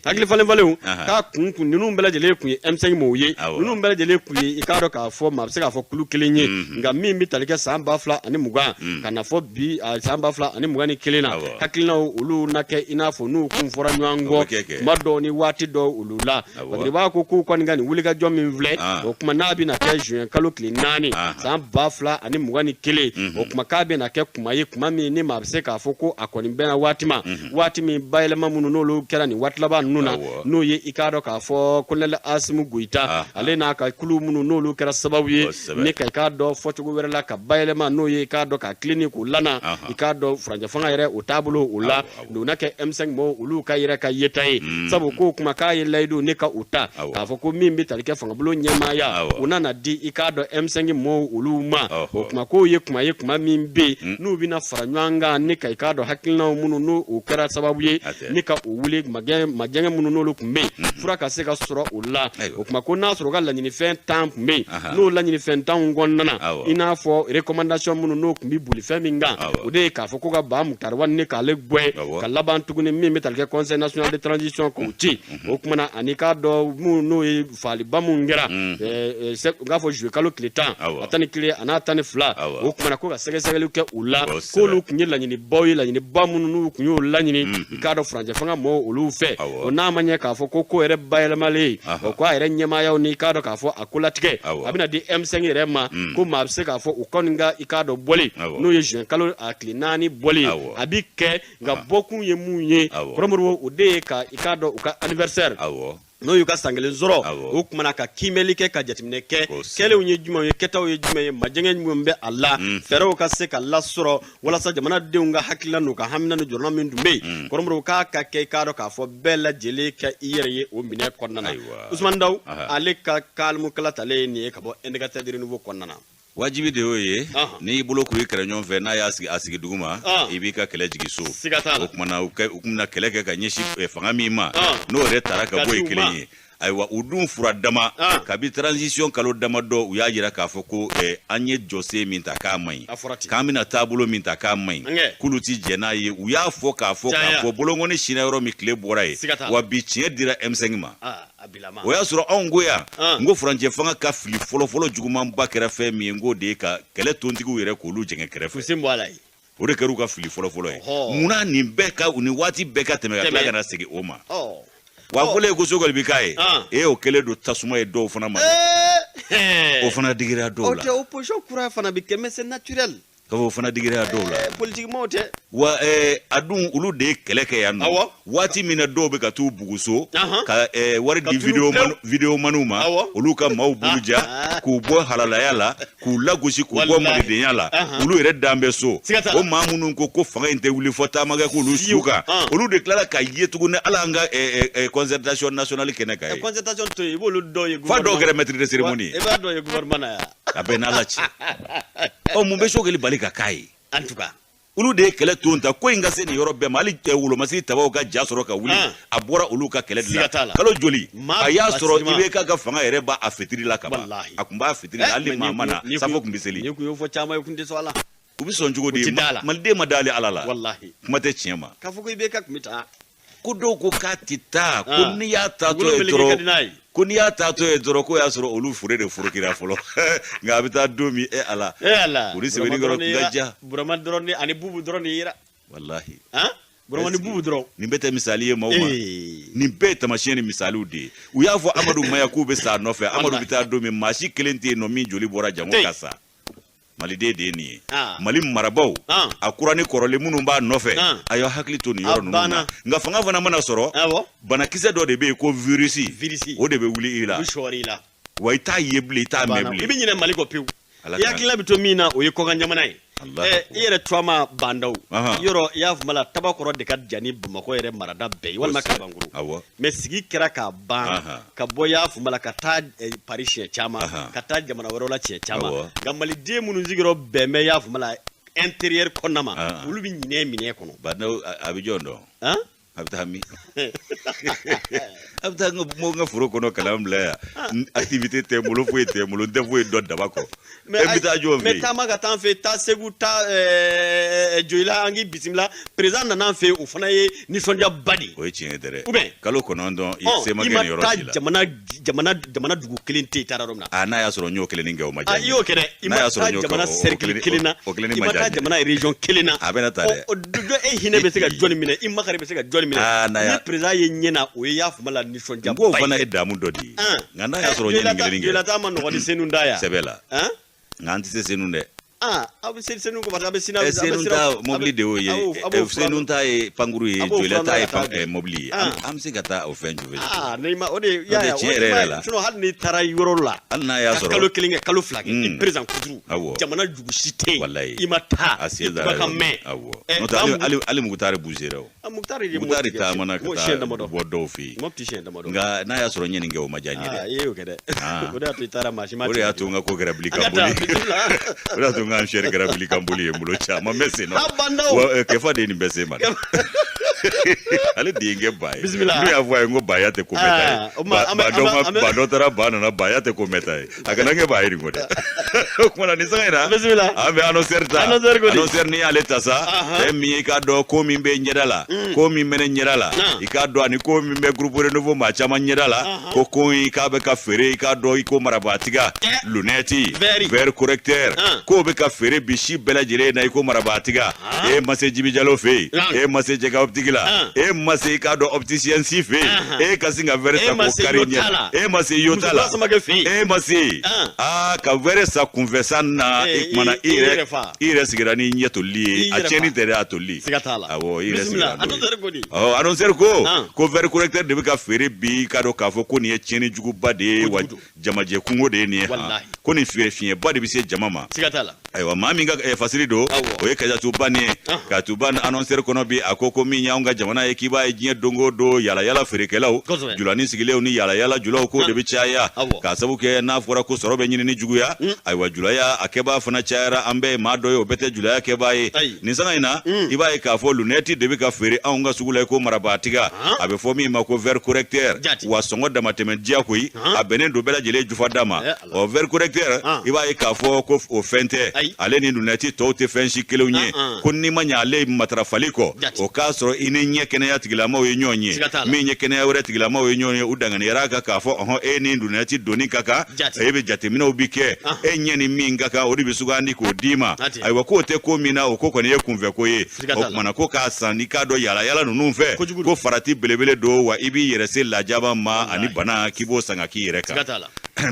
Hakili falen falenw k'a kun kun, ninnu bɛɛ lajɛlen kun ye M5 mɔgɔw ye, ninnu bɛɛ lajɛlen kun ye i k'a dɔn k'a fɔ maa bɛ se k'a fɔ kulu kelen ye. Nka min bɛ tali kɛ san 2020 ka na fɔ bi san 2021 na, hakilinaw olu na kɛ i n'a fɔ n'u kun fɔra ɲɔgɔn kɔ tuma dɔw ni waati dɔw olu la. Parce que b'a ko k'u kɔni ka nin wulikajɔ min filɛ, o kuma n'a bɛna kɛ juin kalo tile 4 san 2021, o kuma k'a bɛna kɛ kuma ye, kuma min ni maa bɛ se k'a fɔ ko a kɔni bɛnna waati ma, waati min bayɛlɛma minnu n'olu kɛra nin waati laban ninnu na, n'o ye i k'a dɔn k'a fɔ colonel Asimi Goyita ale n'a ka kulu minnu n'olu kɛra sababu ye ni ka i k'a dɔn fɔcogo wɛrɛ la ka bayɛlɛma, n'o ye i k'a dɔn ka tilenni k'o lana i k'a dɔn furancɛ fanga yɛrɛ o taabolo o la donna kɛ M5 mɔgɔw olu ka yɛrɛ ka yeta ye. Sabu k'o kuma k'a ye layidu ne ka u ta k'a fɔ ko min bɛ tali kɛ fangabulon ɲɛmaaya, u nana di i k'a dɔn M5 mɔgɔw olu ma. O kuma k'o ye kuma ye, kuma min bɛ yen n'u bɛna fara ɲɔgɔn kan ni ka i k'a dɔn hakilinaw minnu n'o o kɛra sababu ye ni ka o wuli majɛngɛ minnu n'olu tun bɛ yen, fura ka se ka sɔrɔ o la. O kuma ko n'a sɔrɔ u ka laɲinifɛn 10 tun bɛ yen, n'o laɲinifɛn 10 kɔnɔna na, i n'a fɔ recommandation minnu n'o tun bɛ boli fɛn min kan, o de ye k'a fɔ ko ka Ba Mutari Wani ni k'ale gɛn, ka laban tuguni min bɛ tali kɛ Conseil national de transition k'o ci. O kuma na, ani k'a dɔn minnu n'o ye faaliba minnu kɛra, n k'a fɔ juillet kalo tile 10, a 11 a n'a 12, o kuma na ko ka sɛgɛsɛgɛliw kɛ u la, k'olu tun ye laɲinibaw ye, laɲiniba minnu n'u tun y'o laɲini i k'a dɔn furancɛ fanga mɔgɔw olu fɛ. O n'a ma ɲɛ k'a fɔ ko ko yɛrɛ bayɛlɛmalen, o ko a yɛrɛ ɲɛmaayaw ni i k'a dɔn k'a fɔ a kolatigɛ a bɛna di M5 yɛrɛ ma, ko maa bɛ se k'a fɔ u kɔni ka i k'a dɔn bɔli, n'o ye juin kalo a tile 4 bɔli, a bɛ kɛ. Nka bɔkun ye mun ye, kɔrɔmoribo? O de ye ka i k'a dɔn u ka anniversaire, n'o y'u ka san kelen sɔrɔ, o kuma na ka kiimɛli kɛ, ka jateminɛ kɛ, kɛlenw ye jumɛn ye, kɛtaw ye jumɛn ye, majɛngɛ jumɛn bɛ a la, fɛɛrɛw ka se ka lasɔrɔ walasa jamanadenw ka hakilina n'u ka hamina ni jɔrɔna min tun bɛ yen, kɔrɔmoribo, k'a ka kɛ i k'a dɔn k'a fɔ bɛɛ lajɛlen kɛ i yɛrɛ ye o minɛ kɔnɔna na. Usumani Daw ale ka kalimukala talen ye nin ye ka bɔ Indicateur du Renouveau kɔnɔna na. Wajibi de y'o ye. N'i bolo kuru i kɛrɛɲɔgɔn fɛ, n'a y'a sigi a sigi dugu ma, i b'i ka kɛlɛ jigin so. O tuma na, u tun bɛna kɛlɛ kɛ ka ɲɛsin fanga min ma, n'o yɛrɛ taara ka bɔ yen kelen ye. Ayiwa, u dun fura dama kabi transition kalo damadɔ, u y'a jira k'a fɔ ko an ye jɔsen min ta k'a man ɲi, k'an bɛna taabolo min ta k'a man ɲi, k'olu ti jɛn n'a ye. U y'a fɔ k'a fɔ k'a fɔ, bolonkɔni sinna yɔrɔ min, tile bɔra yen. Wa bi tiɲɛ dira M5 ma. O y'a sɔrɔ anw ko yan, n ko furancɛ fanga ka fili fɔlɔfɔlɔ jugumanba kɛra fɛn min ye, n k'o de ye ka kɛlɛ tontigiw yɛrɛ k'olu jɛngɛ kɛrɛfɛ. O de kɛra u ka fili fɔlɔfɔlɔ ye. Munna nin bɛɛ ka nin waati bɛɛ ka tɛmɛ ka tila ka na segin o ma? Wa fɔlen ko Sogɛli bi k'a ye, e o kɛlen don tasuma ye dɔw fana ma, o fana digira dɔw la. O tɛ opposition kura fana bi kɛ, mais c'est naturel. Ka o fana digira dɔw la. Politique maaw tɛ. Wa a dun, olu de ye kɛlɛ kɛ yan nɔ. Waati min na dɔw bɛ ka t'u buguso ka wari di videomaniw ma, olu ka maaw buruja k'u bɔ halalaya la, k'u lagosi, k'u bɔ malidenya la, olu yɛrɛ dan bɛ so. O maa minnu ko ko fanga in tɛ wuli fɔ taamakɛ k'olu su kan, olu de tilala ka ye tuguni ala an ka concertation nationale kɛnɛ kan ye. Concertation to yen, i b'olu dɔw ye. Fa dɔw kɛra maître de cérémonie ye. I b'a dɔw ye gouvernement na yan. A bɛɛ n'Ala cɛ. Ɔ, mun bɛ Sogɛli bali ka k'a ye? En tout cas. Olu de ye kɛlɛ ton ta ko in ka se nin yɔrɔ bɛɛ ma. Hali wolomasiri tabaw ka ja sɔrɔ ka wuli, a bɔra olu ka kɛlɛ de la. Kalo joli a y'a sɔrɔ IBK ka fanga yɛrɛ b'a a fitiri la ka ban. A tun b'a fitiri la, hali maa ma na, safo tun bɛ seli. N'i kun y'o fɔ caman ye, kun tɛ sɔn a la. U bɛ sɔn cogo di? Maliden ma d'ale Ala la. Walahi. Kuma tɛ tiɲɛ ma. K'a fɔ ko IBK tun bɛ taa. Ko dɔw ko k'a tɛ taa, ko n'i y'a taatɔ ye dɔrɔn, ko n'i y'a taatɔ ye dɔrɔn, ko y'a sɔrɔ olu fure de forokira fɔlɔ. Nka a bɛ taa don min, e Ala. E Ala. O ni sɛbɛnni kɔrɔ tun ka ja. Burama dɔrɔn ni ani Bubu dɔrɔn de yera. Walahi. Burama ni Bubu dɔrɔn. Nin bɛɛ tɛ misali ye maaw ma. Nin bɛɛ ye taamasiyɛn ni misaliw de ye. U y'a fɔ Amadu Maya k'u bɛ sa a nɔfɛ. Amadu bɛ taa don min, maa si kelen tɛ yen nɔ min joli bɔra jango ka sa. Maliden de ye nin ye. Mali marabaw, a kura ni kɔrɔlen minnu b'a nɔfɛ, a y'aw hakili to nin yɔrɔ ninnu na. Nka fanga fana mana sɔrɔ, banakisɛ dɔ de bɛ yen ko virus, o de bɛ wuli i la. Wa i t'a ye bilen, i t'a mɛn bilen. I bɛ ɲinɛ Mali kɔ pewu. I hakilina bɛ to min na, o ye kɔkan jamana ye. I yɛrɛ Turama Bandaw, yɔrɔ i y'a faamu la, Tabakɔrɔ de ka jan ni Bamakɔ yɛrɛ marada bɛɛ ye, walima Kalabankɔrɔ. Mais sigi kɛra k'a ban ka bɔ, i y'a faamu la, ka taa Paris siɲɛ caman, ka taa jamana wɛrɛw la siɲɛ caman. Nka maliden minnu sigiyɔrɔ bɛn bɛ, i y'a faamu la, intérieur kɔnɔna ma, olu bɛ ɲinɛ minɛ kɔnɔ. Bandaw, a bɛ jɔn dɔn? A bɛ taa min? A bɛ taa n ka foro kɔnɔ kalan bila yan. Activité tɛ n bolo, foyi tɛ n bolo, n tɛ foyi dɔn daba kɔ. E bɛ taa jɔn fɛ yen? Mais taama ka taa an fɛ, taa Segu, taa Joyila, an k'i bisimila. Président nana an fɛ, o fana ye nisɔndiyaba de ye. O ye tiɲɛ ye dɛ. Ou bien. Kalo 9 i se ma kɛ nin yɔrɔ si la. I ma taa jamana dugu kelen tɛ yen, i taara yɔrɔ min na. Aa, n'a y'a sɔrɔ n y'o kelennin kɛ, o ma diya n ye. I y'o kɛ dɛ. I ma taa jamana cercle kelen na. O kelennin ma diya n ye. I ma taa jamana région kelen na. A bɛna taa dɛ. E hinɛ bɛ se ka jɔnni minɛ, i makari bɛ se ka jɔnni minɛ. Ni président ye ɲɛ na, o ye, y'a faamu la, nisɔndiyaba ye. N k'o fana ye damu dɔ de ye. Nka n'a y'a sɔrɔ n ye nin kelennin kɛ. Joyila taa ma nɔgɔn ni Senu da yan. Sɛbɛ la. Nka an tɛ se Senu dɛ. Aw bɛ se Senu ko parce que a bɛ sina. Senu ta mobili de y'o ye. Senu ta ye pankuru ye, Joyila ta ye mobili ye. An bɛ se ka taa o fɛn jumɛn? N'i ma o de y'a ye. Tiɲɛ yɛrɛ yɛrɛ la. Sinon hali n'i taara yɔrɔ la. Hali n'a y'a sɔrɔ. Kalo kelen kɛ, kalo 2 kɛ. I président kuturu. Jamana jugu si tɛ yen. Walayi. I ma taa. A sen I kumakan mɛn. Awɔ. N'o tɛ hali Mukutari bougera o. Mukutari ye Mukutari taamana ka taa bɔ dɔw fɛ yen. Mopti siɲɛ damadɔ. Nka n'a y'a sɔrɔ n ye nin kɛ, o ma diya n ye dɛ. I y'o kɛ dɛ. O de y'a to i taara maa si ma. O de y'a to n ka ko kɛra bili kan boli. O de y'a to n ka enchère kɛra bili kan boli ye n bolo caman bɛ sen na. A bandaw. Wa Kɛfa de ye nin bɛɛ se ma dɛ. Ale de ye n kɛ ba ye. Bisimila. N'u y'a fɔ a ye n ko baya tɛ ko mɛn ta ye. Ba dɔ taara ba nana, baya tɛ ko mɛn ta ye. A kana n kɛ ba ye nin ko dɛ. O kumana nin sanga in na. Bisimila. An bɛ annonceur ta. Annonceur ko di? Annonceur n'i y'ale ta sa. Fɛn min ye, i k'a dɔn ko min bɛ ɲɛda la. Ko min bɛ ne ɲɛda la. I k'a dɔn ani ko min bɛ groupe Renouveau maa caman ɲɛda la. Ko in k'a bɛ ka feere, i k'a dɔn i ko marabaatiga. Lunette. Verre correcteur. K'o bɛ ka feere bi si bɛɛ lajɛlen na i ko marabaatiga. E ma se Jibi Jalo fɛ yen. E ma se Jɛgɛ optique la. E ma se, i k'a dɔn, opticien si fɛ yen. E ka sin ka verre san k'o kari ɲɛ. E ma se Yota la. E ma se. Aa, ka verre san kunfɛ san na, e kumana i yɛrɛ sigira ni ɲɛ toli ye. A tiɲɛni tɛ dɛ, a toli. Siga t'a la. Awɔ, i yɛrɛ sigira n'o ye. Ɔ, annonceur ko ko verre correcteur de bɛ ka feere bi, i k'a dɔn k'a fɔ ko nin ye tiɲɛni juguba de ye, wa jamajɛ kungo de ye nin ye. Ko nin fiɲɛba de bɛ se jama ma. Siga t'a la. Ayiwa, maa min ka fasiri don, o ye Kajatu Ba nin ye. Kajatu Ba annonceur kɔnɔ bi, a ko ko min y'anw ka jamana ye, k'i b'a ye diɲɛ don o don, yala yala feerekɛlaw, julani sigilenw ni yala yala julaw, k'o de bɛ caya. K'a sabu kɛ n'a fɔra ko sɔrɔ bɛ ɲini ni juguya, ayiwa, julaya a kɛbaa fana cayara. An bɛɛ ye maa dɔ ye, o bɛɛ tɛ julaya kɛbaa ye. Nin sanga in na, i b'a ye k'a fɔ lunette de bɛ ka feere anw ka sugu la ko marabaatiga. A bɛ fɔ min ma ko verre correcteur. Wa sɔngɔ damatɛmɛ diya koyi, a bɛnnen don bɛɛ lajɛlen jufada ma. Ɔ, verre correcteur, i b'a ye k'a fɔ ko o fɛn tɛ, ale ni lunette tɔw tɛ fɛn si kelenw ye. Ko n'i ma ɲɛ ale matarafali kɔ, o k'a sɔrɔ i I ni ɲɛ kɛnɛya tigilamaw ye ɲɔgɔn ye, min ye kɛnɛya wɛrɛ tigilamaw ye ɲɔgɔn ye, u danganiyara kan k'a fɔ ɔhɔn, e ni lunɛti donni ka kan, e bɛ jateminɛw bi kɛ, e ɲɛ ni min ka kan, o de bɛ sugandi k'o d'i ma. Ayiwa, k'o tɛ ko min na, o ko kɔni ye kunfɛ ko ye. O kumana ko k'a san i k'a dɔn yala yala ninnu fɛ, ko farati belebele don, wa i b'i yɛrɛ se lajaba ma ani bana k'i b'o san ka k'i yɛrɛ kan.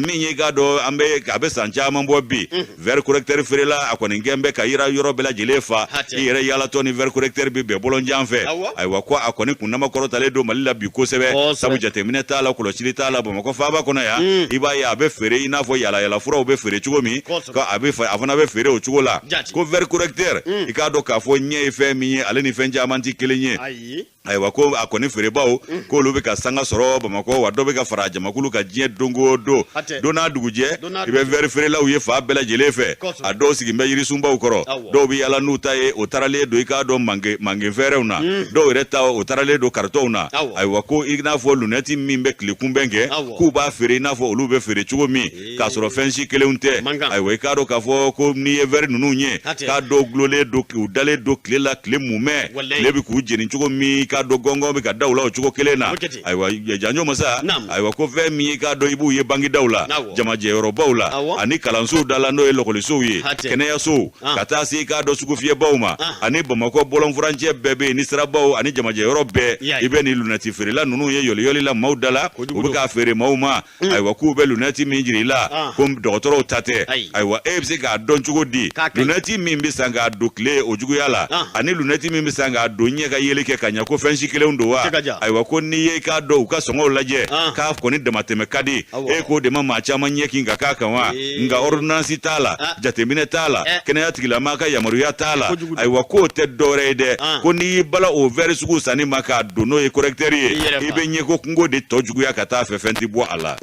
Min ye i k'a dɔn an bɛ a bɛ san caman bɔ bi, verre correcteur feerela a kɔni kɛn bɛ ka yira yɔrɔ bɛɛ lajɛlen fa. I yɛrɛ yaalatɔ ni verre correcteur bɛ bɛn bɔlɔnjan fɛ. Ayiwa, ko a kɔni kunnama kɔrɔtalen don Mali la bi kosɛbɛ, sabu jateminɛ t'a la, kɔlɔsili t'a la. Bamakɔ faaba kɔnɔ yan, i b'a ye a bɛ feere i n'a fɔ yala yala furaw bɛ feere cogo min, ko a bɛ a fana bɛ feere o cogo la. Ko verre correcteur, i k'a dɔn k'a fɔ ɲɛ ye fɛn min ye, ale ni fɛn caman tɛ kelen ye. Ayiwa, ko a kɔni feerebaw, k'olu bɛ ka sanga sɔrɔ Bamakɔ, wa dɔ bɛ ka fara jamakulu kan diɲɛ don o don. Don n'a dugujɛ, i bɛ verre feerelaw ye fan bɛɛ lajɛlen fɛ. A dɔw sigin bɛ yirisunbaw kɔrɔ, dɔw bɛ yaala n'u ta ye, o taralen don i k'a dɔn mange fɛrɛw na, dɔw yɛrɛ ta o taralen don karitɔnw na. Ayiwa, ko i n'a fɔ lunɛti min bɛ tile kunbɛn kɛ, k'u b'a feere i n'a fɔ olu bɛ feere cogo min, k'a sɔrɔ fɛn si kelenw tɛ. Ayiwa, i k'a dɔn k'a fɔ ko n'i ye verre ninnu ye, k'a dɔw dulonnen don, u dalen don tile la, tile mumɛ, tile bɛ k'u jeni cogo min, i k'a dɔn gɔngɔn bɛ ka da u la o cogo kelen na. Ayiwa, janjo masa, ayiwa, ko fɛn min i k'a dɔn i b'u ye bangidaw la, jamajɛyɔrɔbaw la, ani kalansow da la, n'o ye lɔkɔlisow ye, kɛnɛyasow, ka taa se i k'a dɔn sugufiyɛbaw ma, ani Bamakɔ bɔlɔnfurancɛ bɛɛ bɛ yen, ni sirabaw ani jamajɛyɔrɔ bɛɛ, i bɛ nin lunɛti feerela ninnu ye yɔliyɔli la maaw da la, u bɛ k'a feere maaw ma. Ayiwa, k'u bɛ lunɛti min jira i la, ko dɔgɔtɔrɔw ta tɛ. Ayiwa, e bɛ se k'a dɔn cogo di lunɛti min bɛ san k'a don tile o juguya la, ani lunɛti min bɛ san k'a don ɲɛ ka yeli kɛ ka ɲɛ, ko fɛn si kelenw don wa? Ayiwa, ko n'i ye i k'a dɔn u ka sɔngɔw lajɛ, k'a kɔni damatɛmɛ ka di. E k'o de ma maa caman ɲɛ kin ka k'a kan wa? Nka ordonnance t'a la, jateminɛ t'a la, kɛnɛya tigilamaa ka yamaruya t'a la. Ayiwa, k'o tɛ dɔwɛrɛ ye dɛ, ko n'i y'i bala o verre sugu sanni ma k'a don n'o ye correcteur ye, i bɛ ɲɛko kungo de tɔ juguya ka taa fɛ, fɛn tɛ bɔ a la.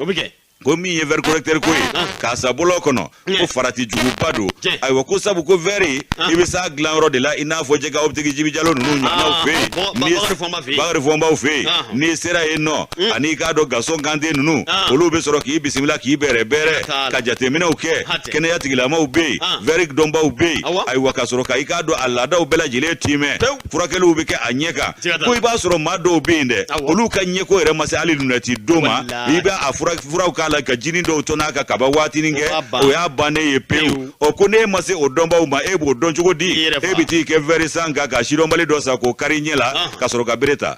Ko min ye verre correcteur ko ye k'a san bɔlɔn kɔnɔ, ko farati juguba don. Ayiwa, ko sabu ko verre, i bɛ s'a dilanyɔrɔ de la, i n'a fɔ jɛgɛ optique Jibi Jalo ninnu ɲɔgɔnnaw fɛ yen, Bakari Fɔnbaw fɛ yen. N'i sera yen nɔ, ani i k'a dɔn Gasɔn Kante ninnu, olu bɛ sɔrɔ k'i bisimila, k'i bɛrɛ bɛrɛ, ka jateminɛw kɛ. Kɛnɛya tigilamaw bɛ yen, verre dɔnbaw bɛ yen. Ayiwa, ka sɔrɔ ka i k'a dɔn a laadaw bɛɛ lajɛlen tiimɛ, furakɛliw bɛ kɛ a ɲɛ kan. Ko i b'a sɔrɔ maa dɔw bɛ yen dɛ, olu ka ɲɛko yɛrɛ ma se hali lunɛti don ma. I bɛ a furaw k'a la ka jinin dɔw tɔn'a kan ka ban, waatinin kɛ, o y'a bannen ye pewu. Ɔ, ko n'e ma se o dɔnbaw ma, e b'o dɔn cogo di? E bɛ t'i kɛ verre san kan ka sidɔnbali dɔ san k'o kari ɲɛ la ka sɔrɔ ka bere ta.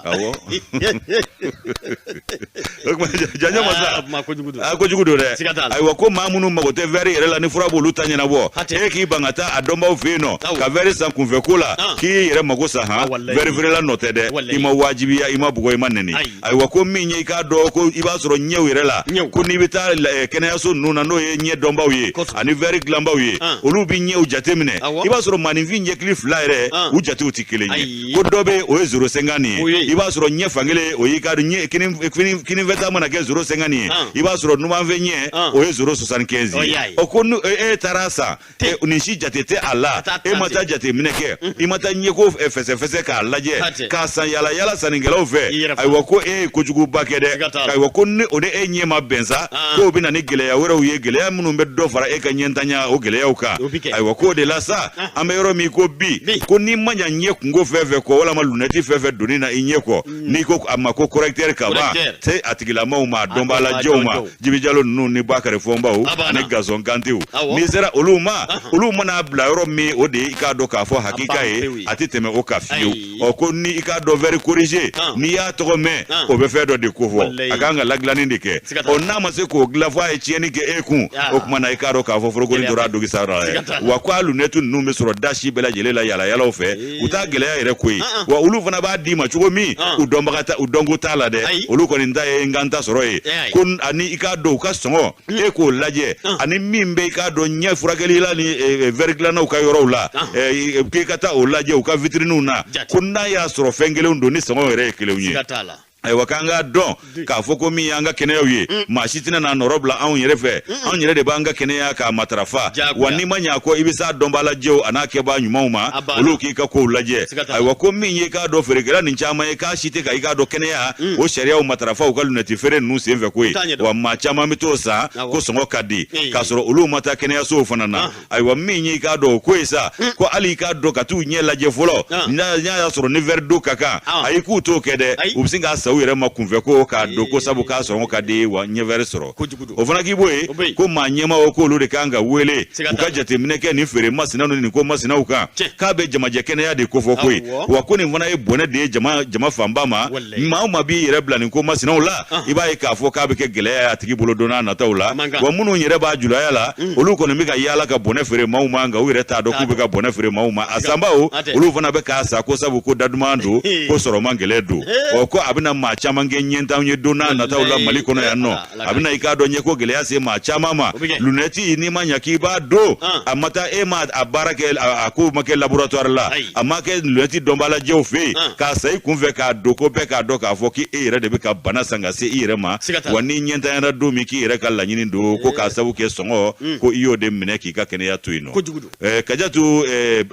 Awɔ, janjo masa, a kojugu don dɛ. Ayiwa, ko maa minnu mago tɛ verre yɛrɛ la, ni fura b'olu ta ɲɛnabɔ, e k'i ban ka taa a dɔnbaw fɛ yen nɔ ka verre san kunfɛ ko la, k'i yɛrɛ mago sa han, verre feerela nɔ tɛ dɛ, i ma wajibiya, i ma bugɔ, i ma nɛni. Ayiwa, ko min ye i k'a dɔn ko i b'a sɔrɔ ɲɛw yɛrɛ la, ko n'i bɛ taa kɛnɛyaso ninnu na, n'o ye ɲɛ dɔnbaw ye ani verre dilanbaw ye, olu bɛ ɲɛw jateminɛ. I b'a sɔrɔ maaninfin ɲɛkili fila yɛrɛ, u jatew tɛ kelen ye. Ko dɔ bɛ, o ye 0,50 ye, i b'a sɔrɔ ɲɛ fankelen, o y'i ka ɲɛ kininfɛ ta mana kɛ 0,50 ye, i b'a sɔrɔ numanfɛ ɲɛ, o ye 0,75 ye. Ɔ, ko e taara san, nin si jate tɛ a la, e ma taa jateminɛ kɛ, i ma taa ɲɛko fɛsɛfɛsɛ k'a lajɛ, k'a san yala yala sannikɛlaw fɛ. Ayiwa, ko e ye kojuguba kɛ dɛ. Ayiwa, ko ni o ni e ɲɛ ma bɛn sa, k'o bɛ na ni gɛlɛya wɛrɛw ye, gɛlɛya minnu bɛ dɔ fara e ka ɲɛntanya o gɛlɛyaw kan. Ayiwa, k'o de la sa, an bɛ yɔrɔ min ko bi, ko n'i ma ɲa ɲɛ kunko fɛn fɛn kɔ, walama lunɛti fɛn fɛn donni na i ɲɛ kɔ, n'i ko a ma ko correcteur ka ban, se a tigilamaw ma, a dɔnbaalajɛw ma, Jibi Jalo ninnu ni Bakari Fɔnbaw ani Gasɔn Kantew, n'i sera olu ma, olu mana bila yɔrɔ min, o de ye i k'a dɔn k'a fɔ hakika ye, a tɛ tɛmɛ o kan fiyewu. Ɔ, ko ni i k'a dɔn verre corrigé, n'i y'a tɔgɔ mɛn, o bɛ fɛn dɔ de kofɔ, a kan ka ladilanni de kɛ. Ɔ, n'a ma se k'o dilan fo a ye tiɲɛni kɛ e kun, o tuma na i k'a dɔn k'a fɔ foroko tora a dogi sara la. Wa ko a lunɛti ninnu bɛ sɔrɔ da si bɛɛ lajɛlen la yala yalaw fɛ, u t'a gɛlɛya yɛrɛ koyi. Wa olu fana b'a d'i ma cogo min, u dɔnbaga ta, u dɔnko t'a la dɛ. Olu kɔni ta ye n ka n ta sɔrɔ ye. Ko ani i k'a dɔn u ka sɔngɔ, e k'o lajɛ, ani min bɛ i k'a dɔn ɲɛ furakɛli la ni verre dilannaw ka yɔrɔw la, k'i ka taa o lajɛ u ka vitriniw na, ko n'a y'a sɔrɔ fɛn kelenw don ni sɔngɔ yɛrɛ ye kelenw ye. Ayiwa, k'an k'a dɔn k'a fɔ ko min y'an ka kɛnɛyaw ye, maa si tɛna n'a nɔrɔ bila anw yɛrɛ fɛ. Anw yɛrɛ de b'an ka kɛnɛya k'a matarafa. Wa n'i ma ɲɛ a kɔ, i bɛ s'a dɔnbaa lajɛw a n'a kɛbaa ɲumanw ma, olu k'i ka kow lajɛ. Ayiwa, ko min ye k'a dɔn feerekɛla nin caman ye, k'a si tɛ ka i k'a dɔn kɛnɛya o sariyaw matarafa u ka lunɛti feere ninnu senfɛ koyi. Wa maa caman bɛ t'o san ko sɔngɔ ka di, k'a sɔrɔ olu ma taa kɛnɛyasow fana na. Ayiwa, min ye i k'a dɔn o ko ye sa, ko hali i k'a dɔn ka t'u ɲɛ lajɛ fɔlɔ, n'a y'a sɔrɔ ni verre don ka kan, ayi, k'u t'o kɛ dɛ. U bɛ sin k'a san u yɛrɛ ma kunfɛ ko k'a don, ko sabu k'a sɔngɔ ka di, wa ɲɛ verre sɔrɔ. O fana k'i bɔ yen, ko maa ɲɛmaaw k'olu de kan ka wele u ka jateminɛ kɛ nin feere masina ni nin ko masinaw kan, k'a bɛ jamajɛ kɛnɛya de kofɔ koyi. Wa ko nin fana ye bɔnɛ de ye jama fanba ma. Maa o maa b'i yɛrɛ bila nin ko masinaw la, i b'a ye k'a fɔ k'a bɛ kɛ gɛlɛya ye a tigi bolo don n'a nataw la. Wa minnu yɛrɛ b'a julaya la, olu kɔni bɛ ka yaala ka bɔnɛ feere maaw ma, nka u yɛrɛ t'a dɔn k'u bɛ ka bɔnɛ feere maaw ma. A sanbaw, olu fana bɛ k'a san ko sabu ko da duman don, ko sɔrɔ man gɛlɛn don. Ɔ, ko a bɛna maa caman kɛ ɲɛntanw ye don n'a nataw la Mali kɔnɔ yan nɔ. A bɛna i k'a dɔn ɲɛko gɛlɛya se maa caman ma. Lunɛti, n'i ma ɲɛ k'i b'a don, a ma taa, e ma a baara kɛ, a ko ma kɛ laboratoire la, a ma kɛ lunɛti dɔnbaalajɛw fɛ yen, k'a san i kunfɛ k'a don, ko bɛɛ k'a dɔn k'a fɔ k'e yɛrɛ de bɛ ka bana san ka se i yɛrɛ ma. Wa n'i ɲɛntanyara don min, k'i yɛrɛ ka laɲini don ko k'a sabu kɛ sɔngɔ, ko i y'o de minɛ k'i ka kɛnɛya to yen nɔ. Kajatu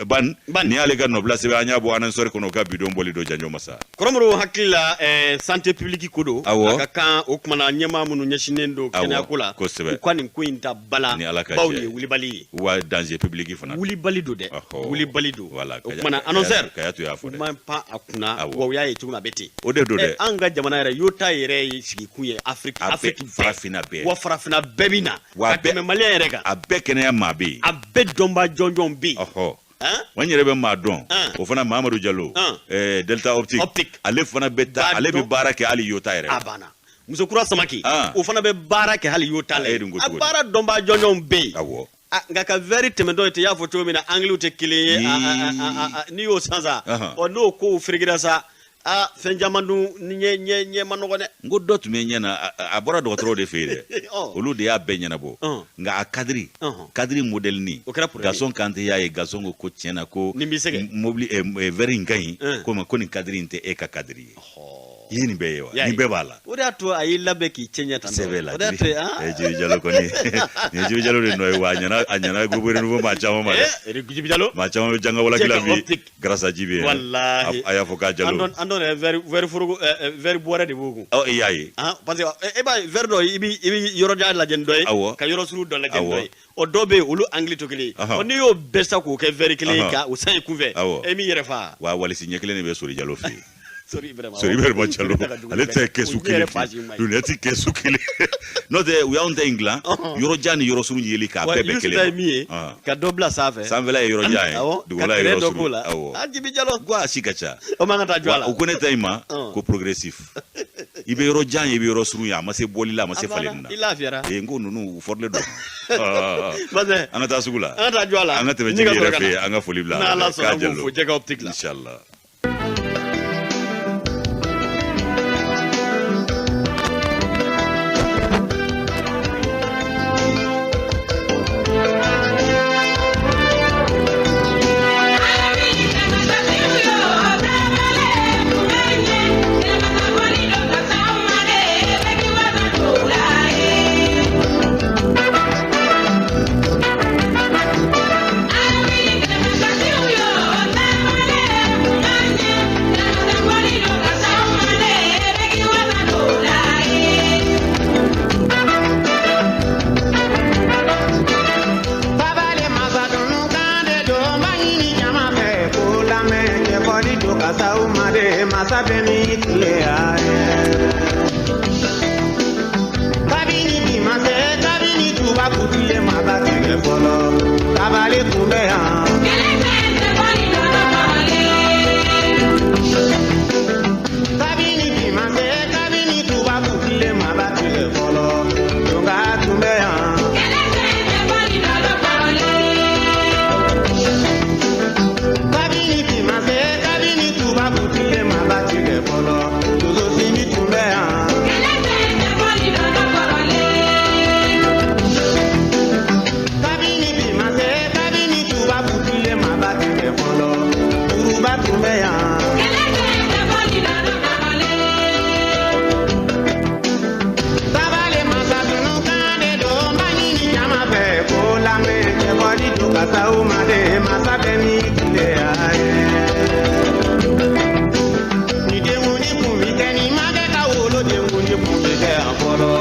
Ban, nin y'ale ka nɔbila sɛbɛn, an y'a bɔ annonceur kɔnɔ, u ka bidon bɔli don janjo masa. Kɔrɔmɔrɔ hakili la, santé publique ko don. A ka kan o kumana ɲɛmaa minnu ɲɛsinnen don kɛnɛyako la, u ka nin ko in ta bala, baw ye wulibali ye. Wa danger public fana. Wulibali don dɛ, wulibali don. O kumana annonceur Kayatu y'a fɔ dɛ, ma pan a kunna, wa u y'a ye cogo min a bɛ ten. O de don dɛ. An ka jamana yɛrɛ, Yota yɛrɛ ye sigikun ye Afrique, Afrique farafinna bɛɛ. Wa farafinna bɛɛ bɛ na ka tɛmɛ Maliyɛn yɛrɛ kan. A bɛɛ kɛnɛya maa bɛ yen. A bɛɛ dɔnbaa jɔnjɔn bɛ yen. Wa n yɛrɛ bɛ maa dɔn, o fana Mamadu Jalo, Delta Optique, ale fana bɛ taa, ale bɛ baara kɛ hali Yota yɛrɛ. A banna. Musokura Samaki, o fana bɛ baara kɛ hali Yota la. A baara dɔnbaa jɔnjɔnw bɛ yen. Nka ka verre tɛmɛtɔ ye, i y'a fɔ cogo min na, angle tɛ kelen ye, n'i y'o san sa, ɔ n'o kow ferekera sa, aa, fɛn caman dun ni ɲɛ ɲɛ ɲɛ ma nɔgɔ dɛ. N ko dɔ tun bɛ ɲɛ na, a bɔra dɔgɔtɔrɔw de fɛ yen dɛ, olu de y'a bɛɛ ɲɛnabɔ, nka a cadre modèle nin, o kɛra problème. Gasɔn Kante y'a ye, Gasɔn ko tiɲɛ na ko nin b'i sɛgɛn. Mobili verre in ka ɲi, ko nin cadre in tɛ e ka cadre ye. I ye nin bɛɛ ye wa? Nin bɛɛ b'a la. O de y'a to a y'i labɛn k'i cɛ ɲɛ tan. Sɛbɛ la, Jibi Jalo kɔni, nin ye Jibi Jalo de nɔ ye. Wa a ɲɛna groupe Renouveau maa caman ma dɛ. Jibi Jalo. Maa caman bɛ janga wala bi grâce à Jibi. Walahi. A y'a fɔ k'a Jalo. An dɔw yɛrɛ verre foroko, verre bɔrɛ de b'u kun. Ɔ, i y'a ye. Parce que e b'a ye, verre dɔ i bɛ yɔrɔ jan lajɛ ni dɔ ye. Ka yɔrɔ surun dɔ lajɛ ni dɔ ye. Ɔ, dɔw bɛ yen, olu angle tɛ kelen ye. Ɔ, n'i y'o bɛɛ sa k'o kɛ verre kelen ye ka o san i kunfɛ, e m'i yɛrɛ fa. Wa walisi ɲɛ kelen de bɛ Sori Jalo fɛ yen. Sori Ibrahima Jalo, ale tɛ kɛsu kelen, lunɛti kɛsu kelen. N'o tɛ, u y'anw ta in dilan, yɔrɔ jan ni yɔrɔ surun yeli k'a bɛɛ bɛn kelen ma. Min ye ka dɔ bila sanfɛ. Sanfɛla ye yɔrɔ jan ye, dugumala ye yɔrɔ surun. Awɔ. Jibi Jalo. Ko a si ka ca. O man ka taa jɔ a la. U ko ne ta in ma ko progressif. I bɛ yɔrɔ jan ye, i bɛ yɔrɔ surun ye, a ma se bɔli la, a ma se falenni na. I lafiyara. Ee, n ko ninnu u fɔrilen don. An ka taa sugu la. An ka taa jɔ a la. An ka tɛmɛ Jibi yɛrɛ fɛ yen, an ka foli bila. N'Ala sɔnna, an b'u fo Jɛgɛ Optique la. Inshallah. ni tileya ye. Ni denkundi kun bi kɛ ni ma kɛ ka wolo denkundi kun bi kɛ yan fɔlɔ.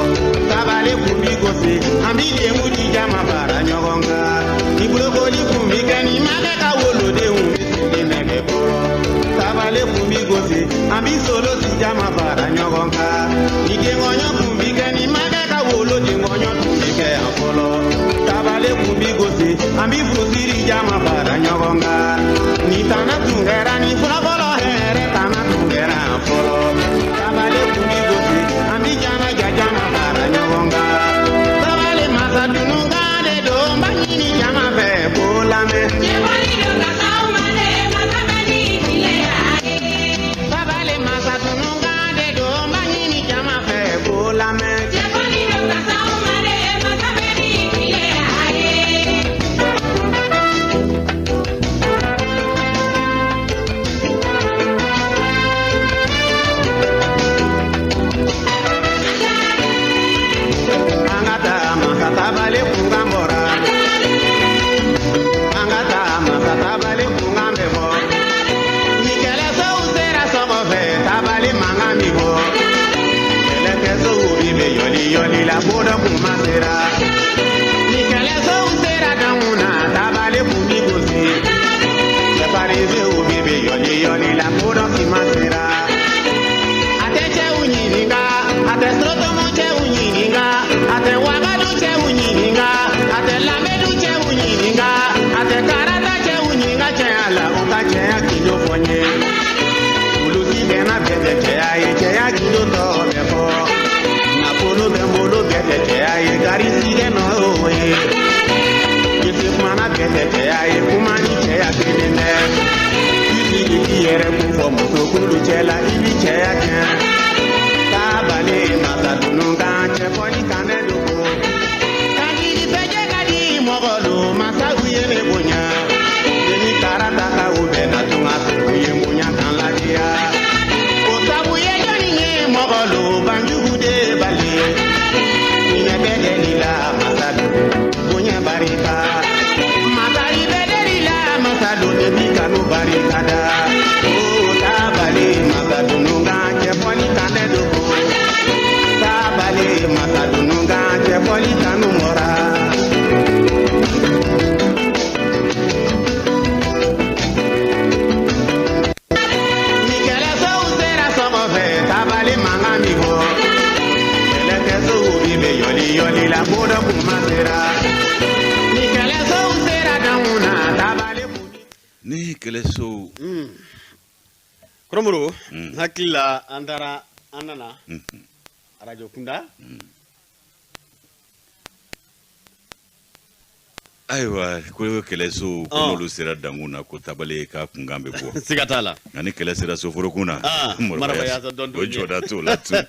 Tabale kun bi gosi an bi denkundi jama fara ɲɔgɔn kan. Ni bolokoli kun bi kɛ ni ma kɛ ka wolodenw bi sigi nɛgɛ kɔrɔ. Tabale kun bi gosi an bi solo si jama fara ɲɔgɔn kan. Ni denkɔɲɔ kun bi kɛ ni ma kɛ ka wolo denkɔɲɔ tun bi kɛ yan fɔlɔ. Tabale kun bi gosi an bi furusiri jama fara ɲɔgɔn kan. Ni tana tun kɛra ni fɔlɔfɔlɔ hɛrɛ tana tun kɛra yan fɔlɔ. Tabale kun bi gosi an bi janaja jama fara ɲɔgɔn kan. Tabale masa dununkan de don n b'a ɲini jama fɛ k'o lamɛn. Tabale masa dununkan de don n b'a ɲini jama fɛ k'o lamɛn. An ka taa masa tabale kunkan bɔra. An ka taa masa tabale kunkan bɛ bɔ. Ni kɛlɛsow sera sɔgɔfɛ tabale mankan bi bɔ. Kɛlɛkɛsow bi bɛ yɔli yɔli la ko dɔ kun ma sera. Ni kɛlɛsow sera dankun na tabale kun bi gosi. Cɛfarinsew bi bɛ yɔli yɔli la ko dɔ si ma sera. A tɛ cɛw ɲininka, a tɛ sorotomo cɛw ɲininka, a tɛ wagadu cɛw ɲininka, a tɛ lamɛdu cɛw ɲininka, a tɛ karata cɛw ɲininka cɛya la u ka cɛya gindo fɔ n ye. Olu si bɛnna bɛɛ tɛ cɛya ye, cɛya gindo tɔ bɛ fɔ. Nafolo bɛ n bolo bɛɛ tɛ cɛya ye, garisigɛ nɔ y'o ye. Jese kumana bɛɛ tɛ cɛya ye, kuma ni cɛya kelen tɛ. I sigi k'i yɛrɛ kun fɔ muso kulu cɛ la, i bi cɛya tiɲɛ. Tabale masa dununkan cɛfɔli kan dɛ dogo. Kajigi fɛjɛ ka di mɔgɔ lo, masaw ye ne bonya. Deni karatakaw bɛ na tunga fɛ, u ye bonya kan ladiya. O sabu ye jɔnni ye mɔgɔ lo, banjugu de bali. Hinɛ bɛ deli la masa don, bonya barika. Masa i bɛ deli la masa don, ne b'i kanu barika da. O tabale masa dununkan cɛfɔli kan dɛ dogo. Tabale masa dununkan cɛfɔli kanu mɔra. Ni kɛlɛsow sera sɔgɔfɛ tabale mankan bi bɔ. Kɛlɛkɛsow bi bɛ yɔli yɔli la ko dɔ kun ma sera. Ni kɛlɛsow sera dankun na tabale kun bi. Ni kɛlɛsow. Kɔrɔmoro, n hakili la an taara an nana arajo kunda. Ayiwa, ko kɛlɛsow ko n'olu sera dankun na ko tabale ka kunkan bɛ bɔ. Siga t'a la. Nka ni kɛlɛ sera soforokun na, marabaya sa dɔn o jɔda t'o la tun.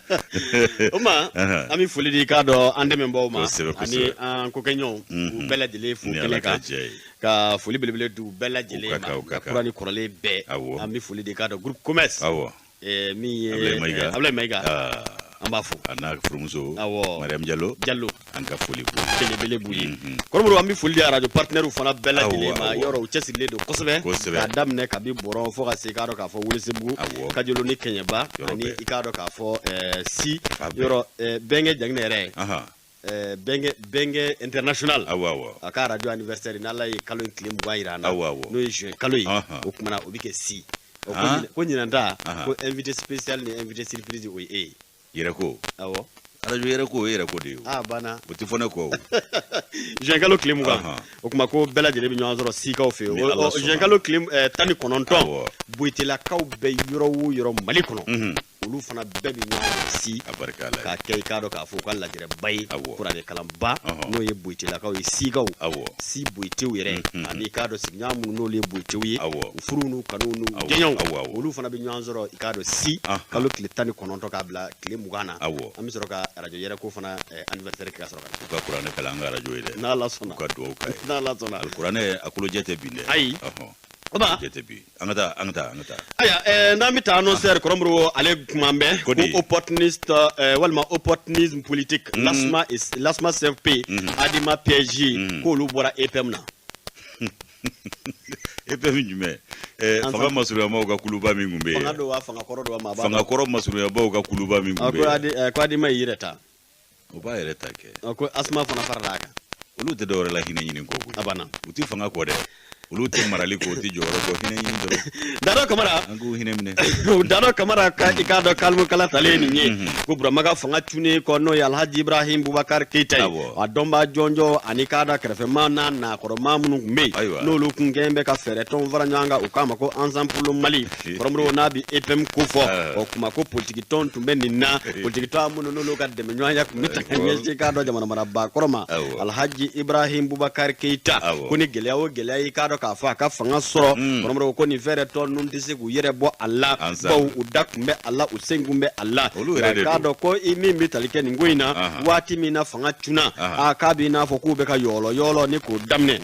O ma an bɛ foli di k'a dɔn an dɛmɛbaaw ma Kosɛbɛ, ani kosɛbɛ. an kokɛɲɔgɔnw u bɛɛ lajɛlen fo Ni kɛnɛ Ala ka kan jɛ ye. ka foli belebele di u bɛɛ lajɛlen U ka ma kan, u ka kan. kura ni kɔrɔlen bɛɛ. An bɛ foli di k'a dɔn groupe commerce min ye Ablaye Mayiga. Ablaye Mayiga. An b'a fo. A n'a furumuso Awɔ. Mariam Diallo. Diallo. An ka foli b'u ye. Belebele b'u ye. Kɔrɔmoro, an bɛ foli di arajo partenaires fana bɛɛ lajɛlen ma. Awɔ. Yɔrɔ u cɛsirilen don kosɛbɛ. Kosɛbɛ. K'a daminɛ kabi Bɔrɔn fo ka se k'a dɔn k'a fɔ Welesebugu, Kajolo ni Kɛɲɛba Yɔrɔ ani bɛɛ. i k'a dɔn k'a fɔ si A bɛɛ. yɔrɔ Bɛnkɛ Jaginɛ yɛrɛ. Bɛnkɛ international. Awɔ, awɔ. A ka radio anniversaire n'Ala ye kalo in tile 20 yira an na. Awɔ, awɔ. N'o ye juin kalo ye. O kumana o bɛ kɛ si. Ɔ, ko ɲinan ta, ko invité spécial ni invité surprise o ye e ye. Yɛrɛ ko. Awɔ. Arajo yɛrɛ ko o ye yɛrɛ ko de ye o. A banna. O tɛ fɔ ne kɔ o. Juin kalo tile 20. O kuma ko bɛɛ lajɛlen bɛ ɲɔgɔn sɔrɔ sikaw fɛ yen. Ni Ala sɔnna. Juin kalo tile 19. Boyitelakaw bɛ yɔrɔ o yɔrɔ Mali kɔnɔ. Olu fana bɛɛ bɛ ɲɔgɔn sɔrɔ si. A barika Ala ye. K'a kɛ i k'a dɔn k'a fɔ u ka lajɛrɛba ye. Kuranɛkalanba. N'o ye boyitelakaw ye sikaw. Si boyitew yɛrɛ. Ani i k'a dɔn sigiɲɔgɔn minnu n'olu ye boyitew ye. U furuw n'u kanuw n'u jɛɲɔgɔnw. Olu fana bɛ ɲɔgɔn sɔrɔ i k'a dɔn si. Kalo tile 19 k'a bila tile 20 na. An bɛ sɔrɔ ka arajo yɛrɛ ko fana anniversaire kɛ ka sɔrɔ ka U ka kuranɛ kalan an ka arajo ye dɛ. N'Ala sɔnna. U ka dugawu k'a ye. N'Ala sɔnna. Alikuranɛ a kolojɛ tɛ bin dɛ. Ayi. Oba. Jɛ tɛ bin. An ka taa, an ka taa, an ka taa. Ayiwa, n'an bɛ taa annonceur Kɔrɔmoro ale kuma bɛ Ko di? ko opportuniste walima opportunisme politique LASMA et LASMA CFP ADEMA PSG k'olu bɔra EPM na. EPM jumɛn? Fanga masurunyamaw ka kuluba min tun bɛ yen. Fanga don wa, fanga kɔrɔ don wa, maa b'a dɔn. Fanga kɔrɔ masurunyabaw ka kuluba min tun bɛ yen. Ko Adema y'i yɛrɛ ta. O b'a yɛrɛ ta kɛ. Ko Asma fana farala a kan. Olu tɛ dɔwɛrɛ la hinɛ ɲini kɔ koyi. A banna. U tɛ fanga kɔ dɛ. Olu tɛ marali kɔ, u tɛ jɔyɔrɔ kɔ, hinɛ ɲini dɔrɔn. Dado Kamara. An k'u hinɛ minɛ. Dado Kamara ka i k'a dɔn kalimukala talen nin ye. Ko Burama ka fanga cunnen kɔ, n'o ye Alhaji Ibrahim Bubakar Keyita ye. A dɔnbaa jɔnjɔn ani k'a dɔn kɛrɛfɛmaa n'a nakɔrɔmaa minnu tun bɛ yen, n'olu kun kɛlen bɛ ka fɛɛrɛ tɔn fara ɲɔgɔn kan, u k'a ma ko Ensemble pour le Mali. Kɔrɔmɔrɔw n'a bɛ EPM kofɔ. O kuma ko politiki tɔn tun bɛ nin na, politiki tɔn minnu n'olu ka dɛmɛɲɔgɔnya tun bɛ ta ka ɲɛsin k'a dɔn jamana marabaa kɔrɔ ma, Alhaji Ibrahim Bubakar Keyita. Ko ni gɛlɛya o gɛlɛya y'i k'a dɔn k'a fɔ a ka fanga sɔrɔ, kɔrɔmɔrɔw ko nin fɛɛrɛ tɔn ninnu tɛ se k'u yɛrɛ bɔ a la, bawo u da tun bɛ a la, u sen tun bɛ a la. K'a dɔn ko i min bɛ tali kɛ nin ko in na, waati min na fanga cunna a, k'a b'i n'a fɔ k'u bɛ ka yɔlɔ yɔlɔ ni k'o daminɛ.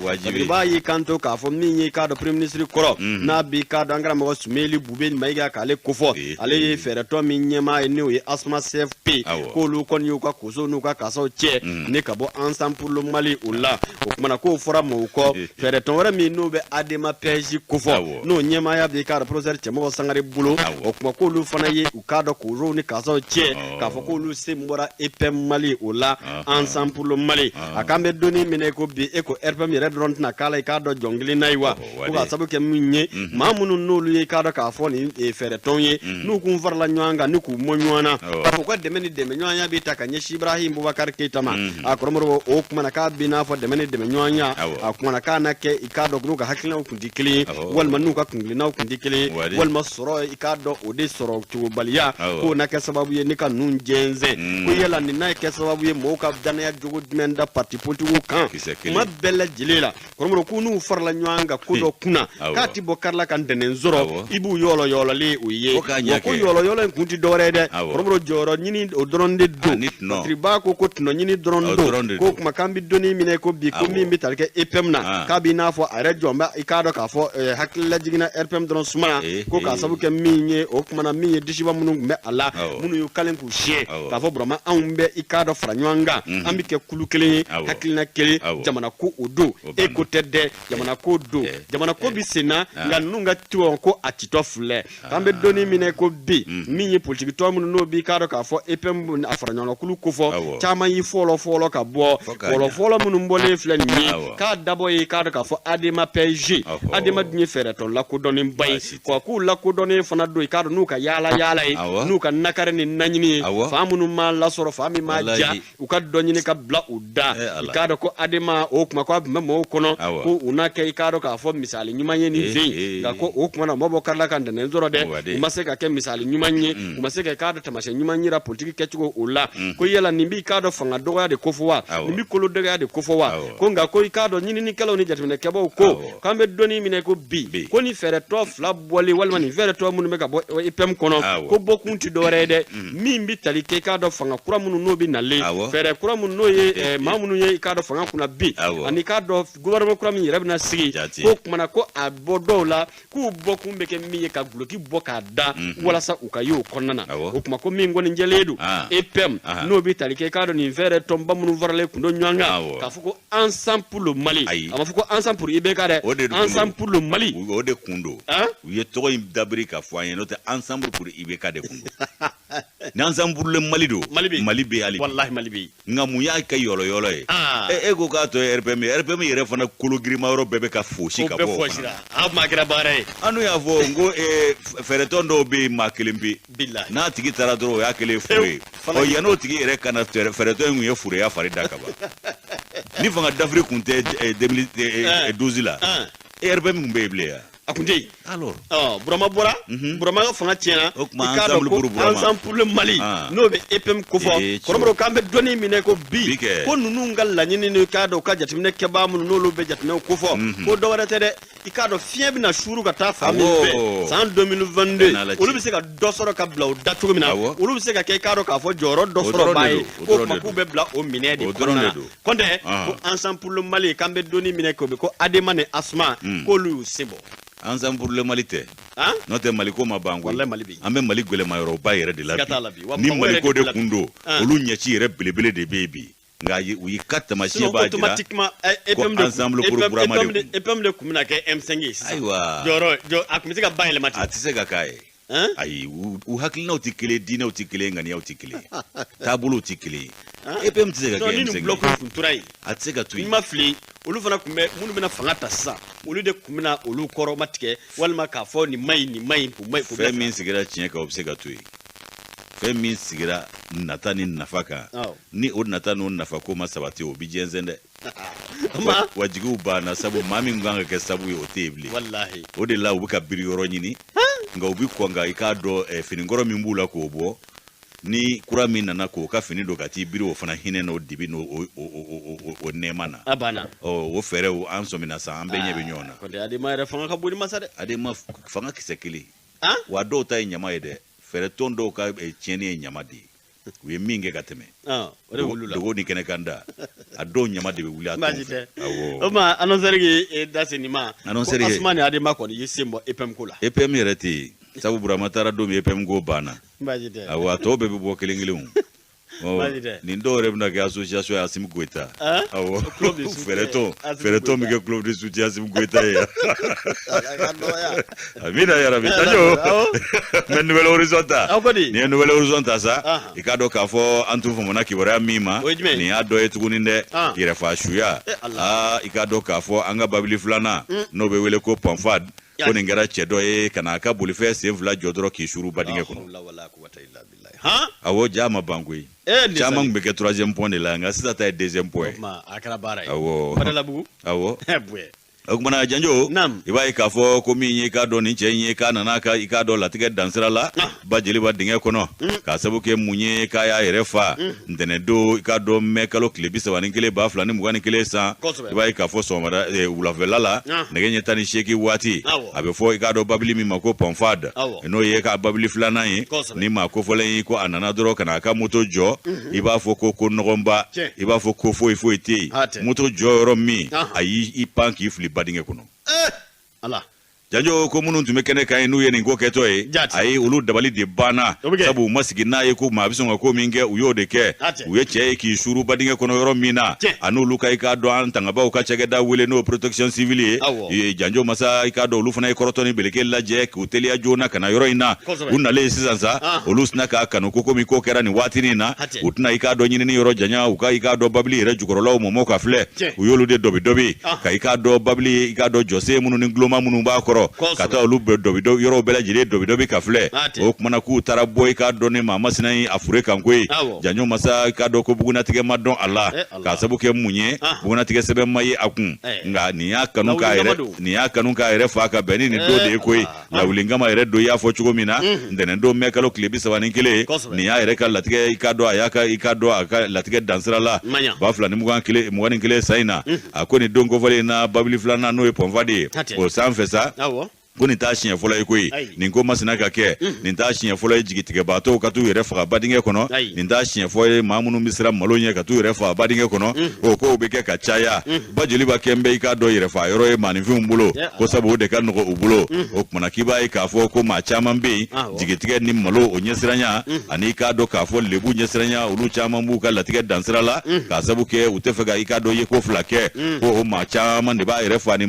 B'a y'i kanto k'a fɔ min ye k'a dɔn premier ministre kɔrɔ, n'a b'i k'a dɔn an karamɔgɔ Sumeli Bube Mayiga, k'ale kofɔ, ale ye fɛɛrɛtɔn min ɲɛmaa ye, n'o ye Asma CFP, k'olu kɔni y'u ka koso n'u ka kasaw cɛ ni ka bɔ Ensemble pour le Mali o la. O kumana k'o fɔra mɔgɔw kɔ, fɛɛrɛtɔn wɛrɛ min n'o bɛ Adema PJ kofɔ, n'o ɲɛmaaya b'i k'a dɔn professeur Cɛmɔgɔ Sangare bolo, o kuma k'olu fana ye u k'a dɔn kosow ni kasaw cɛ k'a fɔ k'olu sen bɔra EPM Mali o la, Ensemble pour le Mali. A k'an bɛ donni minɛ ko bi, e ko RPM yɛrɛ dɔrɔn tɛna k'a la i k'a dɔn jɔn kelen na ye wa, ko k'a sabu kɛ min ye, maa minnu n'olu ye k'a dɔn k'a fɔ nin fɛɛrɛtɔn ye, n'u kun farala ɲɔgɔn kan ni k'u mɔ ɲɔgɔn na, k'a fɔ ka dɛmɛ ni dɛmɛ ɲɔgɔnya bɛ ta ka ɲɛsin Ibrahim Bubakar Keyita ma. A kɔrɔmɔrɔ o kumana k'a b'i n'a fɔ dɛmɛ ni dɛmɛ ɲɔgɔnya, a kumana k'a na kɛ i k'a dɔn n'u ka hakilinaw kun tɛ kelen ye, walima n'u ka kuntilennaw kun tɛ kelen ye, walima sɔrɔ i k'a dɔn o de sɔrɔ cogobaliya, k'o na kɛ sababu ye ne ka ninnu jɛnsɛn. Ko yala nin n'a kɛ sababu ye mɔgɔw ka danaya jogo jumɛn da parti politigiw kan kuma bɛɛ lajɛlen la? Kɔrɔmɔrɔ ko n'u farala ɲɔgɔn kan ko dɔ kunna, k'a ti bɔ karila ka ntɛnɛn sɔrɔ, i b'u yɔlɔ yɔlɔlen o ye. Wa ko yɔlɔ yɔlɔ in kun ti dɔwɛrɛ ye dɛ, kɔrɔmɔrɔ jɔyɔrɔ ɲini o dɔrɔn de don. Patiriba ko tɔnɔ ɲini dɔrɔn don. Ko kuma k'an bɛ donni minɛ ko bi, ko min bɛ tali kɛ EPM na, k'a b'i n'a fɔ a yɛrɛ jɔn bɛ i k'a dɔn k'a fɔ hakilila jiginna RPM dɔrɔn suma, ko k'a sabu kɛ min ye, o kumana min ye disiba minnu tun bɛ a la, minnu y'u kalen k'u siɲɛ k'a fɔ Burama anw bɛ i k'a dɔn fara ɲɔgɔn kan, an bɛ kɛ kulu kelen ye, hakilina kelen, jamana ko o don, e ko tɛ dɛ, jamana ko don, jamana ko bɛ sen na. Nka ninnu ka tɔn ko a citɔ filɛ, k'an bɛ donni minɛ ko bi, min ye politiki tɔn minnu n'o b'i k'a dɔn k'a fɔ EPM a fara ɲɔgɔn kulu kofɔ, caman y'i fɔlɔ fɔlɔ ka bɔ fɔlɔ fɔlɔ minnu bɔlen filɛ nin ye, k'a dabɔ ye k'a dɔn k'a fɔ Adema PJ. Adema dun ye fɛɛrɛtɔn lakodɔnnenba ye, kɔ k'u lakodɔnnen fana don i k'a dɔn n'u ka yaala yaala ye, n'u ka nakari ni naɲini ye, fa minnu ma lasɔrɔ, fa min ma ja, u ka dɔ ɲini ka bila u da. I k'a dɔn ko Adema o kuma ko a tun bɛ mɔgɔw kɔnɔ ko u n'a kɛ i k'a dɔn k'a fɔ misali ɲuman ye nin fɛn in, nka ko o kuma na u ma bɔ karila ka ntɛnɛn sɔrɔ dɛ, u ma se ka kɛ misali ɲuman ye, u ma se ka i k'a dɔn taamasiyɛn ɲuman yira politiki kɛcogo o la. Ko yala nin b'i k'a dɔn fanga dɔgɔya de kofɔ wa, nin bɛ kolo dɔgɔya de kofɔ wa? Ko nka ko i k'a dɔn ɲininikɛlaw ni jateminɛkɛbaw ko k'an bɛ donni minɛ ko bi, ko ni fɛɛrɛtɔ fila bɔlen walima nin fɛɛrɛtɔ minnu bɛ ka bɔ EPM kɔnɔ, ko bɔkun tɛ dɔwɛrɛ ye dɛ, min bɛ tali kɛ i k'a dɔn fanga kura minnu n'o bɛ nalen, fɛɛrɛ kura minnu n'o ye maa minnu ye i k'a dɔn fanga kunna bi, ani i k'a dɔn gouvernement kura min yɛrɛ bɛna sigi, ko kumana ko a bɔ dɔw la k'u bɔkun bɛ kɛ min ye ka guloki bɔ k'a da walasa u ka ye o kɔnɔna na. O kuma ko min kɔni jɛlen don, EPM n'o bɛ tali kɛ i k'a dɔn nin fɛɛrɛ tɔnba minnu faralen kun don ɲɔgɔn kan k'a fɔ ko Ensemble pour le Mali, a ma fɔ ko Ensemble pour IBK dɛ, Ensemble pour le Mali. O de kun don, u ye tɔgɔ in dabiri ka fɔ an ye, n'o tɛ Ensemble pour IBK de kun don. Ni Ensemble pour le Mali don, Mali bɛ hali. Wallahi Mali bɛ yen. Nka mun y'a kɛ yɔlɔyɔlɔ ye? E ko k'a tɔ ye RPM ye, RPM yɛrɛ fana kolo girinma yɔrɔ bɛɛ bɛ ka fosi ka bɔ o fana. A ma kɛra baara ye. An dun y'a fɔ n ko fɛɛrɛtɔn dɔw bɛ yen, maa kelen pe. N'a tigi taara dɔrɔn, o y'a kɛlen furu ye. Ɔ, yann'o tigi yɛrɛ ka na, fɛɛrɛtɔn in tun ye fureya fari da ka ban. Ni fanga dafiri kun tɛ 2012 la, RPM kun bɛ yen bilen yan? A kun tɛ yen. Alors. Ɔ, Burama bɔra, Burama ka fanga tiɲɛna. O tuma Ensemble pour Burama. Ensemble pour le Mali n'o bɛ EPM kofɔ. Kɔrɔmɔrɔ k'an bɛ donni minɛ ko bi, ko ninnu ka laɲini ni k'a dɔn u ka jateminɛ kɛbaa minnu n'olu bɛ jateminɛw kofɔ, ko dɔwɛrɛ tɛ dɛ, i k'a dɔn fiɲɛ bɛna suuru ka taa fan min fɛ san 2022, olu bɛ se ka dɔ sɔrɔ ka bila o da cogo min na, olu bɛ se ka kɛ i k'a dɔn k'a fɔ jɔyɔrɔ dɔ sɔrɔ baa ye, ko tuma k'u bɛ bila o minɛ de kɔnɔna na. Kɔntɛ ko Ensemble pour le Mali, k'an bɛ donni minɛ ko bi, ko Adema ni Asma k'olu y'u sen bɔ. Ensemble pour le Mali tɛ, n'o tɛ Mali ko ma ban koyi. An bɛ Mali gɛlɛma yɔrɔba yɛrɛ de la bi. Ni Mali ko de kun don, olu ɲɛci yɛrɛ belebele de bɛ yen bi. Nka u y'i ka taamasiyɛn b'a jira automatiquement ko Ensemble pour Burama de kun. EPM de tun bɛna kɛ M5 ye sisan. Ayiwa. Jɔyɔrɔ jɔ a tun bɛ se ka bayɛlɛma ten. A tɛ se ka k'a ye. Ayi, u hakilinaw tɛ kelen, diinɛw tɛ kelen, ŋaniyaw tɛ kelen, taabolow tɛ kelen. EPM tɛ se ka kɛ ni M5 nin ye. Bloc tun tora yen. A tɛ se ka to N yen. ma fili, olu fana tun bɛ minnu bɛna fanga ta sisan, olu de tun bɛna olu kɔrɔma tigɛ walima k'a fɔ nin ma ɲi, nin ma ɲi, k'o ma ɲi, k'o bila. Fɛn min sigira tiɲɛ kan, o bɛ se ka to yen. Fɛn min sigira nata ni nafa kan, ni o nata n'o nafa ko ma sabati, o bɛ jɛnsɛn dɛ. Wa jigiw banna, sabu maa min kan ka kɛ sabu ye, o tɛ yen bilen. Walahi. O de la u bɛ ka biri yɔrɔ ɲini, nka u bɛ kɔn ka i k'a dɔn finikɔrɔ min b'u la k'o bɔ, ni kura min nana k'o ka fini don ka t'i biri o fana hinɛ n'o dibi n'o o nɛɛma na. A banna. Ɔ, o fɛɛrɛw an sɔmina sa, an bɛɛ ɲɛ bɛ ɲɔgɔn na. Kɔntɛ, Adema yɛrɛ fanga ka bon ni masa dɛ. Adema fanga kisɛ kelen. Wa dɔw ta ye ɲama ye dɛ. Fɛɛrɛ tɔn dɔw ka tiɲɛni ye ɲama de ye, u ye min kɛ ka tɛmɛ. O de wulila. Dogo ni kɛnɛkan da, a dɔw ɲama de bɛ wuli a tɔn Baasi fɛ. tɛ. Awɔ. O ma annonceur k'i da se nin ma. Annonceur Ko Asuma ni Adema kɔni y'i sen bɔ EPM ko la. EPM yɛrɛ tɛ yen, sabu Burama taara don min, EPM ko banna. Baasi tɛ. Awɔ, a tɔw bɛɛ bɛ bɔ kelen kelenw. Baasi tɛ. Nin dɔw yɛrɛ bɛna kɛ association ye Asimi Goyita. Awɔ. Club de soutien. Fɛɛrɛ tɔn. Asimi Fɛɛrɛ tɔn bɛ Goyita. kɛ club de soutien Asimi Goyita ye. Ala ka nɔgɔya. Amina yarabi. Janjo. N bɛ Nouvel Horizon ta. Aw ko di? N'i ye Nouvel Horizon ta sa, i k'a dɔn k'a fɔ an tun famana kibaruya min ma, O ye jumɛn ye? nin y'a dɔ ye tuguni dɛ. Yɛrɛfa suya. Eh, Ala. Aa, i k'a dɔn k'a fɔ an ka babili filanan, n'o bɛ wele ko Pɔnfad, ko nin kɛra cɛ dɔ ye ka n'a ka bolifɛn sen fila jɔ dɔrɔn k'i suru badingɛ kɔnɔ. La hawla wala quwwata illa billah. Han? Awɔ, ja ma ban koyi. Eh, nin Caman sali. tun bɛ kɛ troisième pont de la, nka sisan ta ye deuxième pont ye. O tuma a kɛra baara ye. Awɔ. Badalabugu. Awɔ. Buye. O kumana Janjo, Naam. i b'a ye k'a fɔ ko min ye i k'a dɔn nin cɛ in ye, k'a nana ka i k'a dɔn latigɛ dansira la ba jeliba dingɛ kɔnɔ, k'a sabu kɛ mun ye k'a y'a yɛrɛ fa ntɛnɛn don, i k'a dɔn mɛ kalo tile 31 2021 san. I b'a ye k'a fɔ sɔgɔmada wulafɛla la, nɛgɛ ɲɛ 18 waati, a bɛ fɔ i k'a dɔn babili min ma ko Pɔnfad, n'o ye ka babili filanan ye, ni maa kofɔlen ye ko a nana dɔrɔn ka na a ka moto jɔ, i b'a fɔ ko nɔgɔnba, i b'a fɔ ko foyi foyi tɛ yen, moto jɔ yɔrɔ min, a y'i pan k'i fili badingɛ kɔnɔ. Ala. Janjo, ko minnu tun bɛ kɛnɛ kan ye, n'u ye nin ko kɛtɔ ye, ayi, olu dabali de banna, sabu u ma sigi n'a ye ko maa bɛ sɔn ka ko min kɛ, u y'o de kɛ. U ye cɛ ye k'i suru badingɛ kɔnɔ yɔrɔ min na, a n'olu ka i k'a dɔn an tangabaw ka cakɛda wele, n'o protection civile ye. Janjo masa, i k'a dɔn olu fana ye kɔrɔtɔ ni beleke lajɛ k'u teliya joona ka na yɔrɔ in na. U nalen sisan sa, olu sina k'a kanu ko komi ko kɛra nin waatinin na, u tɛna i k'a dɔn ɲinini yɔrɔ janya, u ka i k'a dɔn babili yɛrɛ jukɔrɔlaw mɔmɔ ka filɛ. U y'olu de dɔbi dɔbi ka i k'a dɔn babili, i k'a dɔn jɔsen minnu ni guloma minnu b'a kɔrɔ, ka taa olu bɛɛ dɔbi dɔbi, yɔrɔw bɛɛ lajɛlen dɔbi dɔbi ka filɛ. O kumana k'u taara bɔ i k'a dɔn ni maa masina ye a fure kan koyi. Janjo masa, i k'a dɔn ko bugunatigɛ ma dɔn a la, k'a sabu kɛ mun ye, bugunatigɛ sɛbɛn ma ye a kun. Nka nin y'a kanu k'a yɛrɛ nin y'a kanu k'a yɛrɛ fa ka bɛn ni nin don de ye koyi. Lawuli kama yɛrɛ don, i y'a fɔ cogo min na, ntɛnɛn don mɛ kalo tile 31, nin y'a yɛrɛ ka latigɛ, i k'a dɔn a y'a ka i k'a dɔn a ka latigɛ dansira la 2021 san in na. A ko nin don kofɔlen in na, babili filanan n'o ye Pɔnfa de ye, o sanfɛ sa, ko nin t'a siɲɛ fɔlɔ ye koyi, nin ko masina ka kɛ. Nin t'a siɲɛ fɔlɔ ye jigitigɛbaatɔw ka t'u yɛrɛ faga badingɛ kɔnɔ. Nin t'a siɲɛ fɔlɔ ye maa minnu bɛ siran malo ɲɛ ka t'u yɛrɛ faga badingɛ kɔnɔ. O kow bɛ kɛ ka caya. Ba jeliba kɛn bɛ i k'a dɔn yɛrɛfa yɔrɔ ye maaninfinw bolo, ko sabu o de ka nɔgɔ u bolo. O kumana k'i b'a ye k'a fɔ ko maa caman bɛ yen, jigitigɛ ni malo o ɲɛsiranya ani i k'a dɔn k'a fɔ lebu ɲɛsiranya, olu caman b'u ka latigɛ dansira la, k'a sabu kɛ u tɛ fɛ ka i k'a dɔn ye ko fila kɛ. Ko o maa caman de b'a yɛrɛ fa ni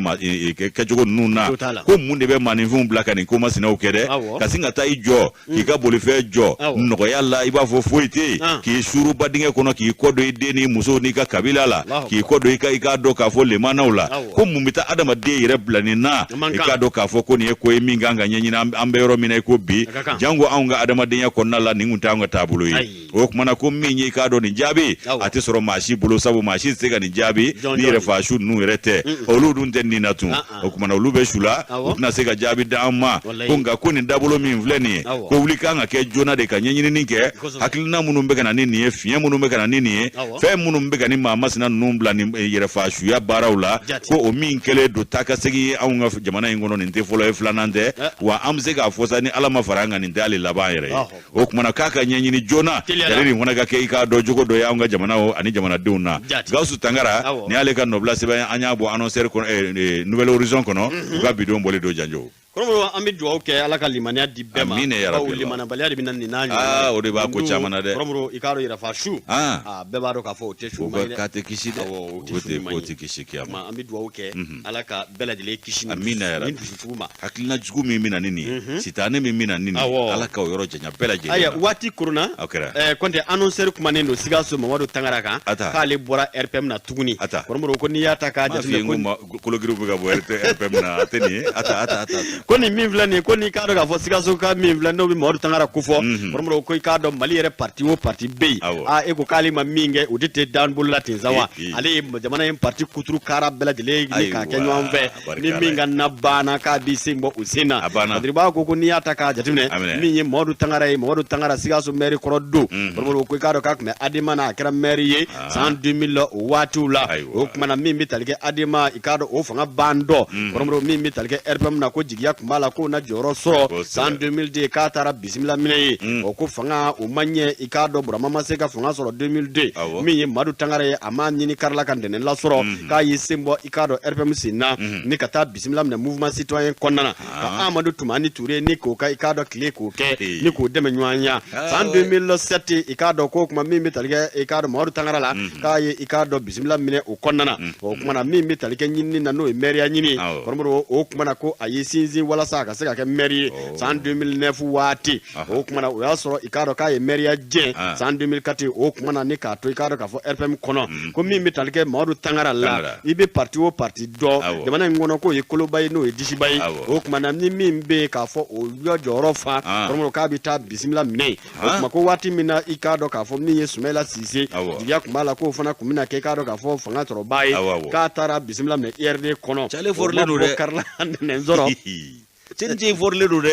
kɛcogo ninnu na. Ko mun de bɛ maaninfinw bila ka nin ko masinaw kɛ dɛ, ka sin ka taa i jɔ k'i ka bolifɛn jɔ nɔgɔya la, i b'a fɔ foyi tɛ yen, k'i suru badingɛ kɔnɔ, k'i kɔ don i den ni muso n'i ka kabila la, k'i kɔ don i ka i k'a dɔn k'a fɔ lemanaw la? Ko mun bɛ taa adamaden yɛrɛ bila nin na? I k'a dɔn k'a fɔ ko nin ye ko ye min kan ka ɲɛɲini an bɛ yɔrɔ min na i ko bi. Jango anw ka adamadenya kɔnɔna la, nin kun t'anw ka taabolo ye. O kumana ko min ye i k'a dɔn nin jaabi, a tɛ sɔrɔ maa si bolo, sabu maa si tɛ se ka nin jaabi ni yɛrɛ fa su ninnu yɛrɛ tɛ. Olu dun tɛ nin na tun. O kumana olu bɛ su la, u tɛna se ka jaabi d'an ma. Ko nka ko nin dabolo min filɛ nin ye, ko wuli kan ka kɛ joona de ka ɲɛɲinini kɛ, hakilina minnu bɛ ka na ni nin ye, fiɲɛ minnu bɛ ka na ni nin ye, fɛn minnu bɛ ka ni maa masina ninnu bila nin yɛrɛfa suya baaraw la, ko o min kɛlen don taa ka segin ye anw ka jamana in kɔnɔ, nin tɛ fɔlɔ ye, filanan tɛ. Wa an bɛ se k'a fɔ sa, ni Ala ma fara an kan, nin tɛ hali laban yɛrɛ ye. O kumana k'a ka ɲɛɲini joona yɛrɛ, nin fana ka kɛ i k'a dɔn jogo dɔ ye anw ka jamana ani jamanadenw na. Gawusu Tangara, ni y'ale ka nɔbila sɛbɛn, an y'a bɔ Annonceur kɔnɔ, Nouvel Horizon kɔnɔ, u ka bidon bɔlen don, Janjo. Kɔrɔmɔrɔ, an bɛ dugawu kɛ Ala ka limaniya di bɛɛ ma. Amina ya Bawo Rabbi. limanabaliya de bɛ na nin n'a ɲɔgɔnna Aa, ye. o de b'a ko Nin don, caman na dɛ. Kɔrɔmɔrɔ, i k'a dɔn yɛrɛfa su. Ah. Aa, bɛɛ b'a dɔn k'a fɔ o tɛ su O ɲuman ka ye dɛ. k'a tɛ kisi dɛ. Awɔ, o tɛ O su tɛ ɲuman o ye. tɛ kisi kiyama. Tuma, an bɛ dugawu kɛ Ala ka bɛɛ lajɛlen kisi nin Amina ya nin Rabbi. dusujugu ma. Hakilina jugu min bɛ na ni nin ye, sitanɛ min bɛ na ni nin ye, Ala ka o yɔrɔ janya bɛɛ lajɛlen Ayiwa, na. waati koronna. O kɛra. Kɔnte, annonceur kumanen don Sikaso Mamadu Tangara kan, Ata. k'ale bɔra RPM na tuguni. Ata. Kɔrɔmɔrɔ, ko n'i y'a ta k'a M'a f'i ye jateminɛ n ko ko ma kologiriw bɛ ka bɔ RPM na, a tɛ nin ye. Ata, ata, ata, ata. Ko nin min filɛ nin ye, ko n'i k'a dɔn k'a fɔ Sikaso ka min filɛ, n'o bɛ Mamadu Tangara kofɔ. Kɔrɔmɔrɔ, ko i k'a dɔn Mali yɛrɛ parti o parti bɛ yen, aa, e ko k'ale ma min kɛ, o de tɛ dan bolo la ten sa wa. Ale ye jamana in parti kuturu kara bɛɛ lajɛlen ni k'a kɛ Ayiwa, ɲɔgɔn fɛ. barika Ni min Ala ka na banna, k'a b'i sen bɔ o sen na. A banna. Badiriba ko n'i y'a ta k'a jateminɛ, Aminɛ. min ye Mamadu Tangara ye, Mamadu Tangara Sikaso maire kɔrɔ don. Kɔrɔmɔrɔ, ko i k'a dɔn k'a tun bɛ ADEMA na, a kɛra maire ye san 2000 la, o waatiw la. O tuma na, min bɛ tali kɛ ADEMA, i k'a dɔn o fanga ban dɔ. Kɔrɔmɔrɔ, min bɛ tali kɛ RPM na, ko jigiya tun b'a la k'o na jɔyɔrɔ sɔrɔ san 2002, k'a taara bisimila minɛ ye, o ko fanga o ma ɲɛ. I k'a dɔn Burama ma se ka fanga sɔrɔ 2002. Min ye Madu Tangara ye, a m'a ɲini karila ka ntɛnɛn lasɔrɔ, k'a y'i sen bɔ, i k'a dɔn RPM sen na, ni ka taa bisimila minɛ mouvement citoyen kɔnɔna na, ka Amadu Tumani Ture ni k'o ka, i k'a dɔn tile k'o kɛ ni k'o dɛmɛ ɲɔgɔn ya. San 2007, i k'a dɔn k'o kuma min bɛ tali kɛ, i k'a dɔn Mamadu Tangara la, k'a ye, i k'a dɔn bisimila minɛ o kɔnɔna na. O kuma na, min bɛ tali kɛ ɲinini na, n'o ye maire ɲini. Kɔrɔmɔrɔ, o kuma na ko a y'i sinsin walasa a ka se ka kɛ maire ye san 2009 waati. O kuma na, o y'a sɔrɔ i k'a dɔn k'a ye maire jɛn san 2004. O kuma na, ni k'a to i k'a dɔn k'a fɔ RPM kɔnɔ, ko min bɛ tali kɛ Mamadu Tangara la, i bɛ parti o parti dɔn jamana in kɔnɔ, k'o ye koloba ye, n'o ye disiba ye. O kuma na, ni min bɛ yen k'a fɔ o jɔyɔrɔ fa, kɔrɔmɔrɔ, k'a bɛ taa bisimila minɛ yen. O tuma ko waati min na, i k'a dɔn k'a fɔ min ye Sumayila Sise, jigiya tun b'a la k'o fana tun bɛna kɛ, i k'a dɔn k'a fɔ fanga sɔrɔbaa ye, k'a taara bisimila minɛ IRD kɔnɔ. Cale fɔrilen don dɛ. Karila nɛnɛn sɔrɔ. Cɛ fɔrilen don dɛ.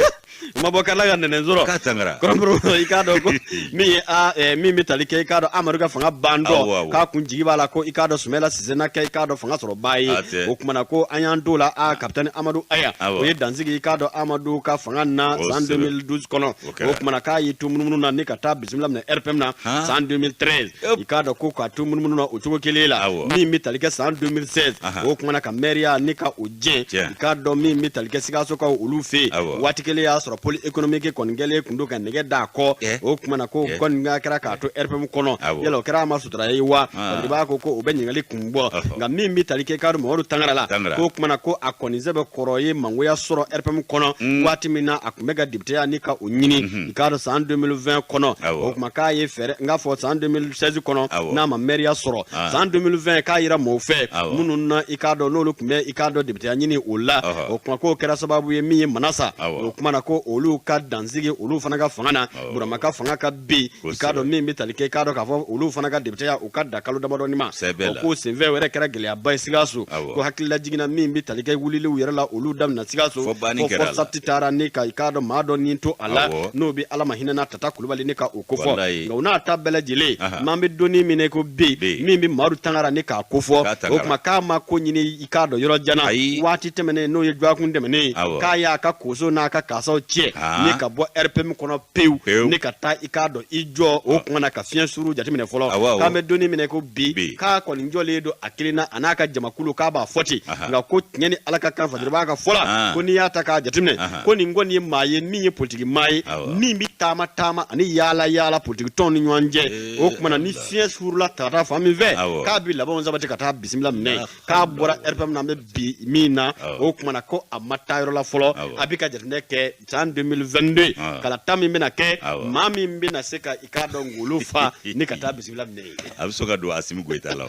O ma bɔ karila ka nɛnɛn sɔrɔ. K'a tangara. Kɔrɔmɔrɔ, i k'a dɔn ko min ye a min bɛ tali kɛ, i k'a dɔn Amadu ka fanga ban dɔ, k'a kun jigi b'a la ko i k'a dɔn Sumayila Sise na kɛ, i k'a dɔn fanga sɔrɔbaa ye. O kuma na ko an y'an t'o la, a capitaine Amadu Aya, o ye dansigi, i k'a dɔn Amadu ka fanga na san 2012 kɔnɔ. O kuma na k'a y'i to munumunu na ni ka taa bisimila minɛ RPM na san 2013. I k'a dɔn ko k'a to munumunu na o cogo kelen la, min bɛ tali kɛ san 2016, o kuma na ka maire ni ka o jɛn, i k'a dɔn min bɛ tali kɛ Sikasokaw olu fɛ yen. Waati kelen y'a sɔrɔ pôle économique kɔni kɛlen kun don ka nɛgɛ d'a kɔ. O kuma na ko kɔni kɛra k'a to RPM kɔnɔ, yala o kɛra a ma sutura ye wa? I b'a ko o bɛ ɲininkali kun bɔ. Nka min bɛ tali kɛ k'a dɔn Mamadu Tangara la, k'o kuma na ko a kɔni sɛbɛ kɔrɔ ye mangoya sɔrɔ RPM kɔnɔ waati min na a tun bɛ ka députéya ni ka o ɲini, i k'a dɔn san 2020 kɔnɔ. O kuma k'a ye fɛɛrɛ n k'a fɔ san 2016 kɔnɔ, n'a ma maire sɔrɔ san 2020, k'a yira mɔgɔw fɛ minnu na, i k'a dɔn n'olu tun bɛ, i k'a dɔn députéya ɲini o la. O kuma k'o kɛra sababu ye min ye Manasa, o kuma na ko olu ka dansigi olu fana ka fanga na, Burama ka fanga ka bin, i k'a dɔn min bɛ tali kɛ, i k'a dɔn k'a fɔ olu fana ka députéya u ka da kalo damadɔni ma. O ko senfɛ wɛrɛ kɛra gɛlɛyaba ye Sikaso. Ko hakilila jiginna min bɛ tali kɛ wuliliw yɛrɛ la, olu daminɛ Sikaso, fo FORSAT taara ni ka, i k'a dɔn maa dɔ ni to a la, n'o bɛ Ala ma hinɛ Tata Kulubali ni ka o kofɔ. Nka o n'a ta bɛɛ lajɛlen, m'an bɛ donni min ko bi, min bɛ Mamadu Tangara ni k'a kofɔ, o kuma k'a ma ko ɲini, i k'a dɔn yɔrɔ jan na. Waati tɛmɛnen, n'o ye dɔgɔkun tɛmɛnen, k'a y'a ka koso n'a ka kasaw cɛ ni ka bɔ RPM kɔnɔ pewu, ni ka taa, i k'a dɔn i jɔ o kuma na ka fiɲɛ suru jateminɛ fɔlɔ. K'an bɛ donni minɛ ko bi, k'a kɔni jɔlen don a kelen na, a n'a ka jamakulu, k'a b'a fɔ ten. Nka ko tiɲɛ ni Ala ka kan, Fajiri b'a ka fɔ la, ko n'i y'a ta k'a jateminɛ, ko nin kɔni ye maa ye min ye politiki maa ye, min bɛ taama taama ani yaala yaala politiki tɔnw ni ɲɔgɔn cɛ. O kuma na, ni fiɲɛ surula ka taa fan min fɛ, k'a bɛ labanw sabati ka taa bisimila minɛ. K'a bɔra RPM na, an bɛ bi min na, o kuma na ko a ma taa yɔrɔ la fɔlɔ. A bɛ ka jateminɛ kɛ san 2022 kalata min bɛna kɛ, maa min bɛna se ka, i k'a dɔn ngolo fa ni ka taa bisimila minɛ. A bɛ sɔn ka don Asimi Goyita la o.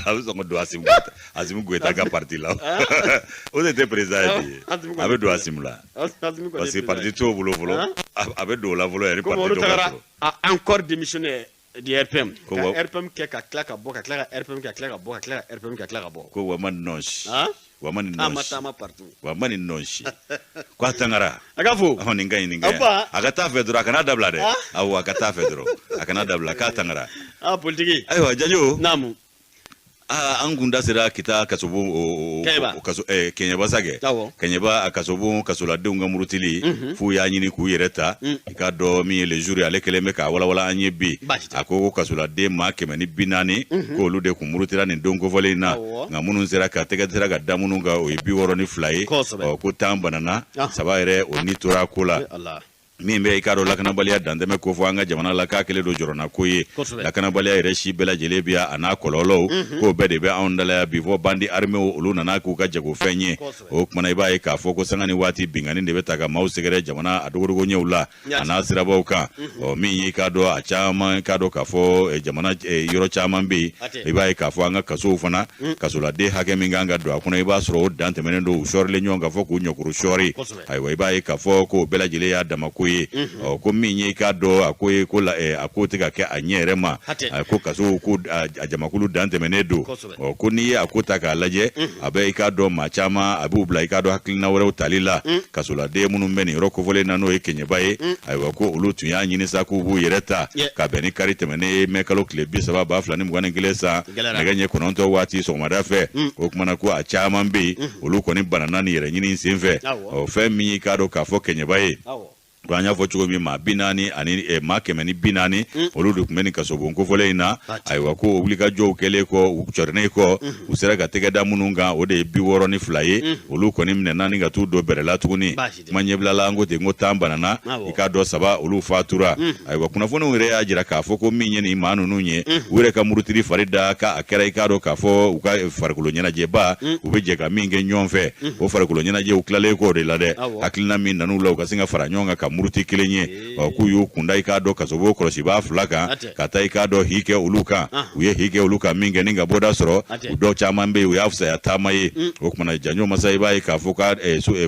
A bɛ sɔn ka don Asimi Goyita ka parti la. O de tɛ président ye bi ye. A bɛ don Asimi la parce que parti t'o bolo fɔlɔ. A bɛ don o la fɔlɔ yanni parti dɔ ka sɔrɔ. A encore démissionné du RPM. Ka RPM kɛ ka tila ka bɔ, ka tila ka RPM ka tila ka bɔ, ka tila ka RPM ka tila ka bɔ. Ko wa ma nin nɔn si. Wa ma nin nɔn si. A ma taama partout. Wa ma nin nɔn si. Ko a tangara. A ka fo. Ɔhɔn, nin ka ɲi, nin ka ɲi. A ka taa fɛ dɔrɔn, a kana dabila dɛ. Awɔ, a ka taa fɛ dɔrɔn, a kana dabila, k'a tangara. Ah, politiki. Ayiwa, Jajo. Naamu. Aa, an kun da sera Kita kasobon, kaso Kɛɲɛba sa kɛ. Kɛɲɛba a kasobon, kasoladenw ka murutili f'u y'a ɲini k'u yɛrɛ ta. I k'a dɔn min ye Le Jour ye, ale kɛlen bɛ k'a walawala an ye bi. A ko ko kasoladen maa 140, k'olu de kun murutira nin don kofɔlen in na, nka minnu sera ka tɛgɛ sera ka da minnu kan, o ye 62 ye. Ɔ, ko 10 banana, 3 yɛrɛ o ni tora a ko la. Min bɛ i k'a dɔn lakanabaliya dantɛmɛ kofɔ an ka jamana la, k'a kɛlen don jɔrɔna ko ye. Lakanabaliya yɛrɛ si bɛɛ lajɛlen bi a n'a kɔlɔlɔw, k'o bɛɛ de bɛ anw dalaya bi, fɔ bandits armés olu nana k'u ka jagofɛn ye. O kumana, i b'a ye k'a fɔ ko sanga ni waati binkanni de bɛ ta ka maaw sɛgɛrɛ jamana a dogodogo ɲɛw la, a n'a sirabaw kan. Ɔ, min ye i k'a dɔn a caman, i k'a dɔn k'a fɔ jamana yɔrɔ caman bɛ yen, i b'a ye k'a fɔ an ka kasow fana, kasoladen hakɛ min kan ka don a kɔnɔ, i b'a sɔrɔ o dan tɛmɛnen don, u sɔrilen ɲɔgɔn kan fɔ k'u ɲɔkuru sɔɔri. Ayiwa, i b'a ye k'a fɔ k'o bɛɛ lajɛlen y'a dama ko ye. Ɔ, ko min ye i k'a dɔn a ko ye ko a ko tɛ ka kɛ a ɲɛ yɛrɛ ma, ko kaso ko a jamakulu dan tɛmɛnen don. Ɔ, ko n'i ye a ko ta k'a lajɛ, a bɛ i k'a dɔn maa caman a b'u bila i k'a dɔn hakilina wɛrɛw tali la. Kasoladen minnu bɛ nin yɔrɔ kofɔlen na, n'o ye Kɛɲɛba ye, ayiwa, ko olu tun y'a ɲini sa k'u b'u yɛrɛ ta ka bɛn ni kari tɛmɛnen ye, mɛ kalo tile 30 2021 san, nɛgɛ ɲɛ 9 waati sɔgɔmada fɛ. O kumana ko a caman bɛ yen, olu kɔni banana ni yɛrɛ ɲini sen fɛ. Ɔ, fɛn min y'i k'a dɔn k'a fɔ Kɛɲɛba ye, ko an y'a fɔ cogo min, maa 40 ani maa 140, olu de tun bɛ nin kasobon kofɔlen in na. Ayiwa, ko wulikajɔw kɛlen kɔ, u cɔrinnen kɔ, u sera ka tɛgɛ da minnu kan, o de ye 62 ye. Olu kɔni minɛna ni ka t'u don bɛrɛ la tuguni. Kuma ɲɛbila la, an ko ten ko 10 banana, i k'a dɔn 3 olu fatura. Ayiwa, kunnafoniw yɛrɛ y'a jira k'a fɔ ko min ye nin maa ninnu ye, u yɛrɛ ka murutili fari da k'a kɛra i k'a dɔn k'a fɔ u ka farikolo ɲɛnajɛba, u bɛ jɛ ka min kɛ ɲɔgɔn fɛ, o farikolo ɲɛnajɛw tilalen kɔ o de la dɛ, hakilina min nan'u la u ka sin ka fara ɲɔgɔn kan ka muruti kelen ye. Ɔ, k'u y'u kunda i k'a dɔn kasobon kɔlɔsibaa 2 kan, ka taa i k'a dɔn hi kɛ olu kan. U ye hi kɛ olu kan min kɛ ni ka bɔda sɔrɔ, u dɔw caman bɛ yen, u y'a fisaya taama ye. O kumana, janjo masa, i b'a ye k'a fɔ ka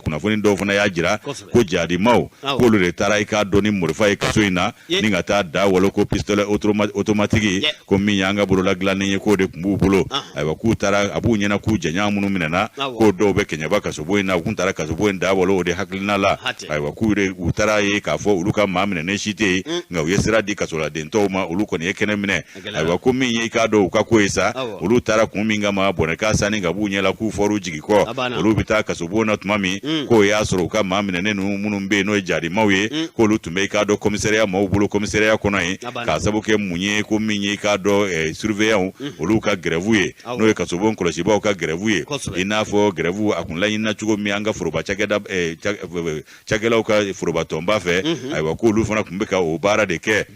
kunnafoni dɔw fana y'a jira ko jadimaw, k'olu de taara i k'a dɔn ni morifa ye kaso in na ni ka taa da walo, ko pistolet automatique, ko min y'an ka bolola dilannen ye, k'o de tun b'u bolo. Ayiwa, k'u taara a b'u ɲɛna k'u jɛɲɔgɔn minnu minɛna, k'o dɔw bɛ Kɛɲɛba kasobon in na, u kun taara kasobon in da walo o de hakilina la. Ayiwa, k'u de u taara ye k'a fɔ olu ka maa minɛnen si tɛ yen, nka u ye sira di kasoladen tɔw ma, olu kɔni ye kɛnɛ minɛ. Ayiwa, ko min ye i k'a dɔn u ka ko ye sa, olu taara kun min kama, bɔnɛ k'a sanni ka b'u ɲɛ la, k'u fɔr'u jigi kɔ, olu bɛ taa kasobon na tuma min, k'o y'a sɔrɔ u ka maa minɛnen ninnu minnu bɛ yen, n'o ye jadimaw ye, k'olu tun bɛ i k'a dɔn commissariat maaw bolo, commissariat kɔnɔ yen, k'a sababu kɛ mun ye, ko min ye i k'a dɔn surveillant olu ka grève ye, n'o ye kasobon kɔlɔsibaw ka grève ye. I n'a fɔ grève a kun laɲinina cogo min an ka foroba cakɛda cakɛlaw ka foroba tɔnba fɛ, ayiwa, k'olu fana tun bɛ ka o baara de kɛ.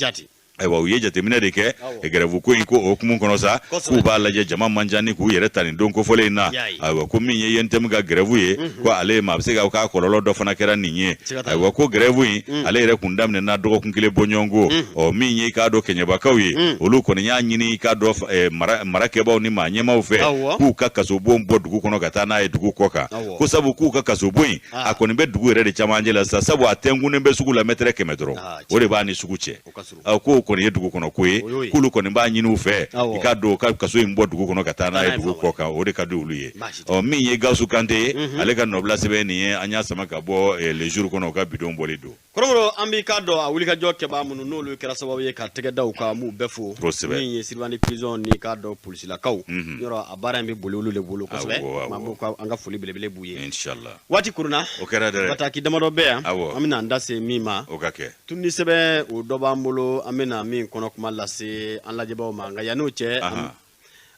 Ayiwa, u ye jateminɛ de kɛ grève ko in ko o hukumu kɔnɔ sa, k'u b'a lajɛ jama man ca ni k'u yɛrɛ ta nin don kofɔlen in na. Ayiwa, ko min ye UNTM ka grève ye, ko ale ma a bɛ se ka k'a kɔlɔlɔ dɔ fana kɛra nin ye. Ayiwa, ko grève in ale yɛrɛ kun daminɛna dɔgɔkun kelen bɔɲɔgɔnko. Ɔ, min ye i k'a dɔn Kɛɲɛbakaw ye, olu kɔni y'a ɲini i k'a dɔn marakɛbaw ni maa ɲɛmaaw fɛ k'u ka kasobon bɔ dugu kɔnɔ ka taa n'a ye dugu kɔ kan, ko sabu k'u ka kasobon in a kɔni bɛ dugu yɛrɛ de camancɛ la sa, sabu a tɛnkunnen bɛ sugu la mɛtɛrɛ 100 dɔrɔn, o de b'a ni sugu cɛ. K'o kɔni ye dugu kɔnɔ ko ye, k'olu kɔni b'a ɲini u fɛ i k'a dɔn ka kaso in bɔ dugu kɔnɔ ka taa n'a ye dugu kɔ kan, o de ka di olu ye. Ɔ, min ye Gawusu Kante ye, ale ka nɔbila sɛbɛn nin ye, an y'a sama ka bɔ Le Jour kɔnɔ, u ka bidon bɔli don. Kɔrɔbɔrɔ, an b'i k'a dɔn a wulikajɔ kɛbaa minnu n'olu kɛra sababu ye ka tɛgɛ da u kan, an b'u bɛɛ fo. Min ye surveillant de prison ni k'a dɔn polisilakaw, yɔrɔ a baara in bɛ boli olu de bolo kosɛbɛ, an b'u ka an ka foli belebele b'u ye. Inshallah. Waati kurunna, o kɛra dɛ. Bataki damadɔ bɛ yan, an bɛna an da se min ma. O ka kɛ. Tununi sɛbɛn o dɔ b'an bolo, an bɛna min kɔnɔ kuma lase an lajɛbaaw ma, nka yann'o cɛ,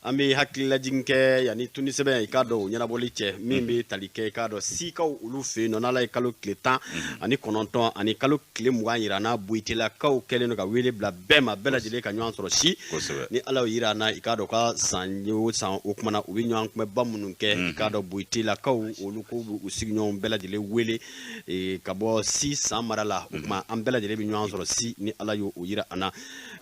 an bɛ hakililajigin kɛ yanni tununi sɛbɛn i k'a dɔn o ɲɛnabɔli cɛ, min bɛ tali kɛ i k'a dɔn sikaw olu fɛ yen nɔ, n'Ala ye kalo tile 19 ani kalo tile 20 yira n'a Boyitelakaw kɛlen don ka wele bila bɛɛ ma, bɛɛ lajɛlen ka ɲɔgɔn sɔrɔ si ni Ala y'o yira an na, i k'a dɔn ka san o san o kumana u bɛ ɲɔgɔn kunbɛba minnu kɛ, i k'a dɔn Boyitelakaw olu ko u sigiɲɔgɔnw bɛɛ lajɛlen wele ka bɔ si san mara la. O tuma an bɛɛ lajɛlen bɛ ɲɔgɔn sɔrɔ si ni Ala y'o yira an na.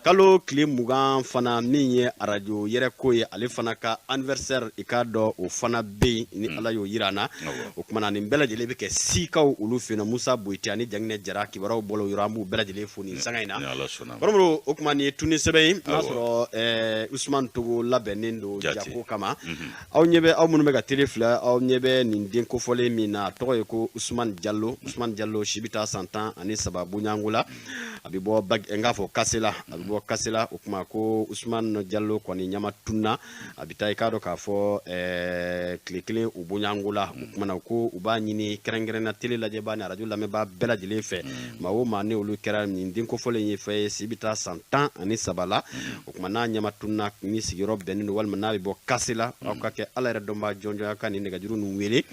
Kalo tile 20 fana, min ye arajo yɛrɛ ko ye, ale fana ka anniversaire i k'a dɔn o fana bɛ yen ni Ala y'o yira an na. O tuma na nin bɛɛ lajɛlen bɛ kɛ sikaw olu fɛ yen nɔ. Musa Boyite ani Janginɛ Jara kibaruyaw bɔla o yɔrɔ, an b'u bɛɛ lajɛlen fo nin sanga in na. Kɔrɔbɔrɔ, o tuma nin ye tununi sɛbɛn ye, n'a sɔrɔ Usumani Togo labɛnnen don jako kama. Aw ɲɛ bɛ, aw minnu bɛ ka télé filɛ, aw ɲɛ bɛ nin den kofɔlen min na, a tɔgɔ ye ko Usumani Jalo. Usumani Jalo si bɛ taa san 13 bonyanko la. A bɛ bɔ n k'a fɔ Kasela, a bɛ bɔ Kasela. O kuma ko Usumani Jalo kɔni ɲama tunna, a bɛ taa i k'a dɔn k'a fɔ tile kelen u bɔɲɔgɔnko la. O kuma na ko u b'a ɲini kɛrɛnkɛrɛnna télé lajɛbaa ni arajo lamɛnbaa bɛɛ lajɛlen fɛ, maa o maa ni olu kɛra nin den kofɔlen ye fɛn ye, si bɛ taa san 13 la. O kuma n'a ɲama tunna ni sigiyɔrɔ bɛnnen don walima n'a bɛ bɔ Kasela, aw ka kɛ Ala yɛrɛ dɔnbaa jɔnjɔn ka nin nɛgɛjuru ninnu wele.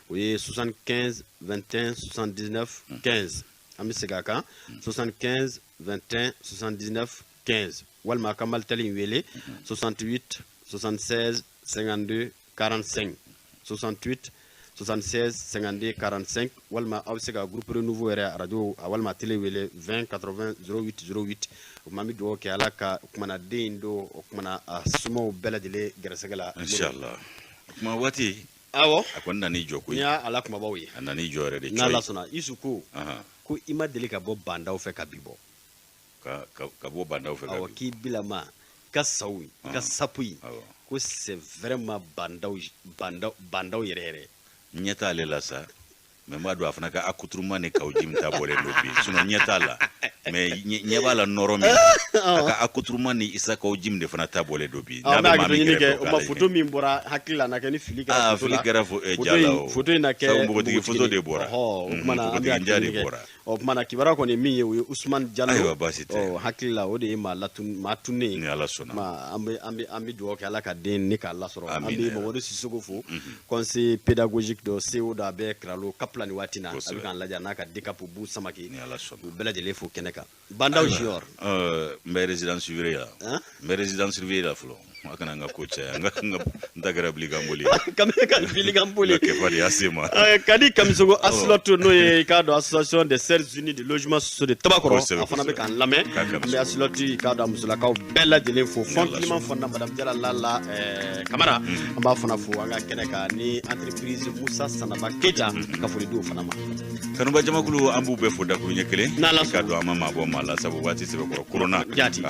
O ye 75 21 79 15. An bɛ segin a kan, 75 21 79 15, walima a ka Malitel in wele 68 76 52 45, 68 76 52 45, walima aw bɛ se ka groupe Renouveau yɛrɛ arajo walima télé wele 20 80 08 08. O kuma an bɛ dugawu kɛ Ala ka o kumana den in don, o kumana a somɔgɔw bɛɛ lajɛlen gɛrɛsɛgɛ la. Inshallah. O kuma waati. Awɔ. A kɔni nan'i jɔ koyi. N y'a ala kumabaw ye. A nan'i jɔ yɛrɛ de. N'Ala sɔnna. Isu ko i ma deli ka bɔ bandaw fɛ ka bi bɔ. Ka bɔ bandaw fɛ ka bi. Awɔ, k'i bilama i ka saw i ka sapu yi. Ko c'est vraiment bandaw bandaw yɛrɛ yɛrɛ. Ɲɛ t'ale la sa, mais n b'a dɔn a fana ka accoutrement ni kaw jimi ta bɔlen don bi, sinon ɲɛ t'a la, mais ɲɛ b'a la nɔrɔ min a ka accoutrement ni Isa Kaw Jim de fana ta bɔlen don bi. N'a bɛ maa min kɛrɛfɛ, o ma photo min bɔra hakili la na kɛ ni fili kɛra photo la. Fili kɛra ja la o. Photo in na kɛ npogotigi photo de bɔra. O kumana an bɛ hakili kɛ. O kumana kibaruya kɔni min ye, o ye Usumani Jalo. Ayiwa, baasi tɛ. Hakili la o de ye maa tunnen ye. Ni Ala sɔnna. An bɛ dugawu kɛ Ala ka den ni k'a lasɔrɔ. An bɛ Mamadu Sisoko fo, conseiller pédagogique dɔ CO dɔ, a bɛ Kiralo Kapla ni waati na, a bɛ k'an lajɛ n'a ka DCAP Bu Samake. Ni Ala sɔnna. U bɛɛ lajɛlen fo kɛnɛ kan. Bandaw Junior. N bɛ résidence surveillée la. N bɛ résidence surveillée la fɔlɔ. A kana n ka ko caya, n ta kɛra bilikanboli ye. Bilikanboli. N ka kɛfa de y'a se ma. Kadi Kamisogo Aslotte, n'o ye i k'a dɔn association des Sœurs Unies de logement sociaux de Tabakɔrɔ, a fana bɛ k'an lamɛn. An bɛ Aslotte i k'a dɔn a musolakaw bɛɛ lajɛlen fo. Fond climat fana madame Jala Lala Kamara, an b'a fana fo an ka kɛnɛ kan ni entreprise Musa Sanaba Keita, ka foli di o fana ma. Kanuba jamakulu, an b'u bɛɛ fo dakuruɲɛ kelen. N'Ala sɔnna. I k'a dɔn an ma maa bɔ maa la, sabu waati sɛbɛkɔrɔ korona. Jaati.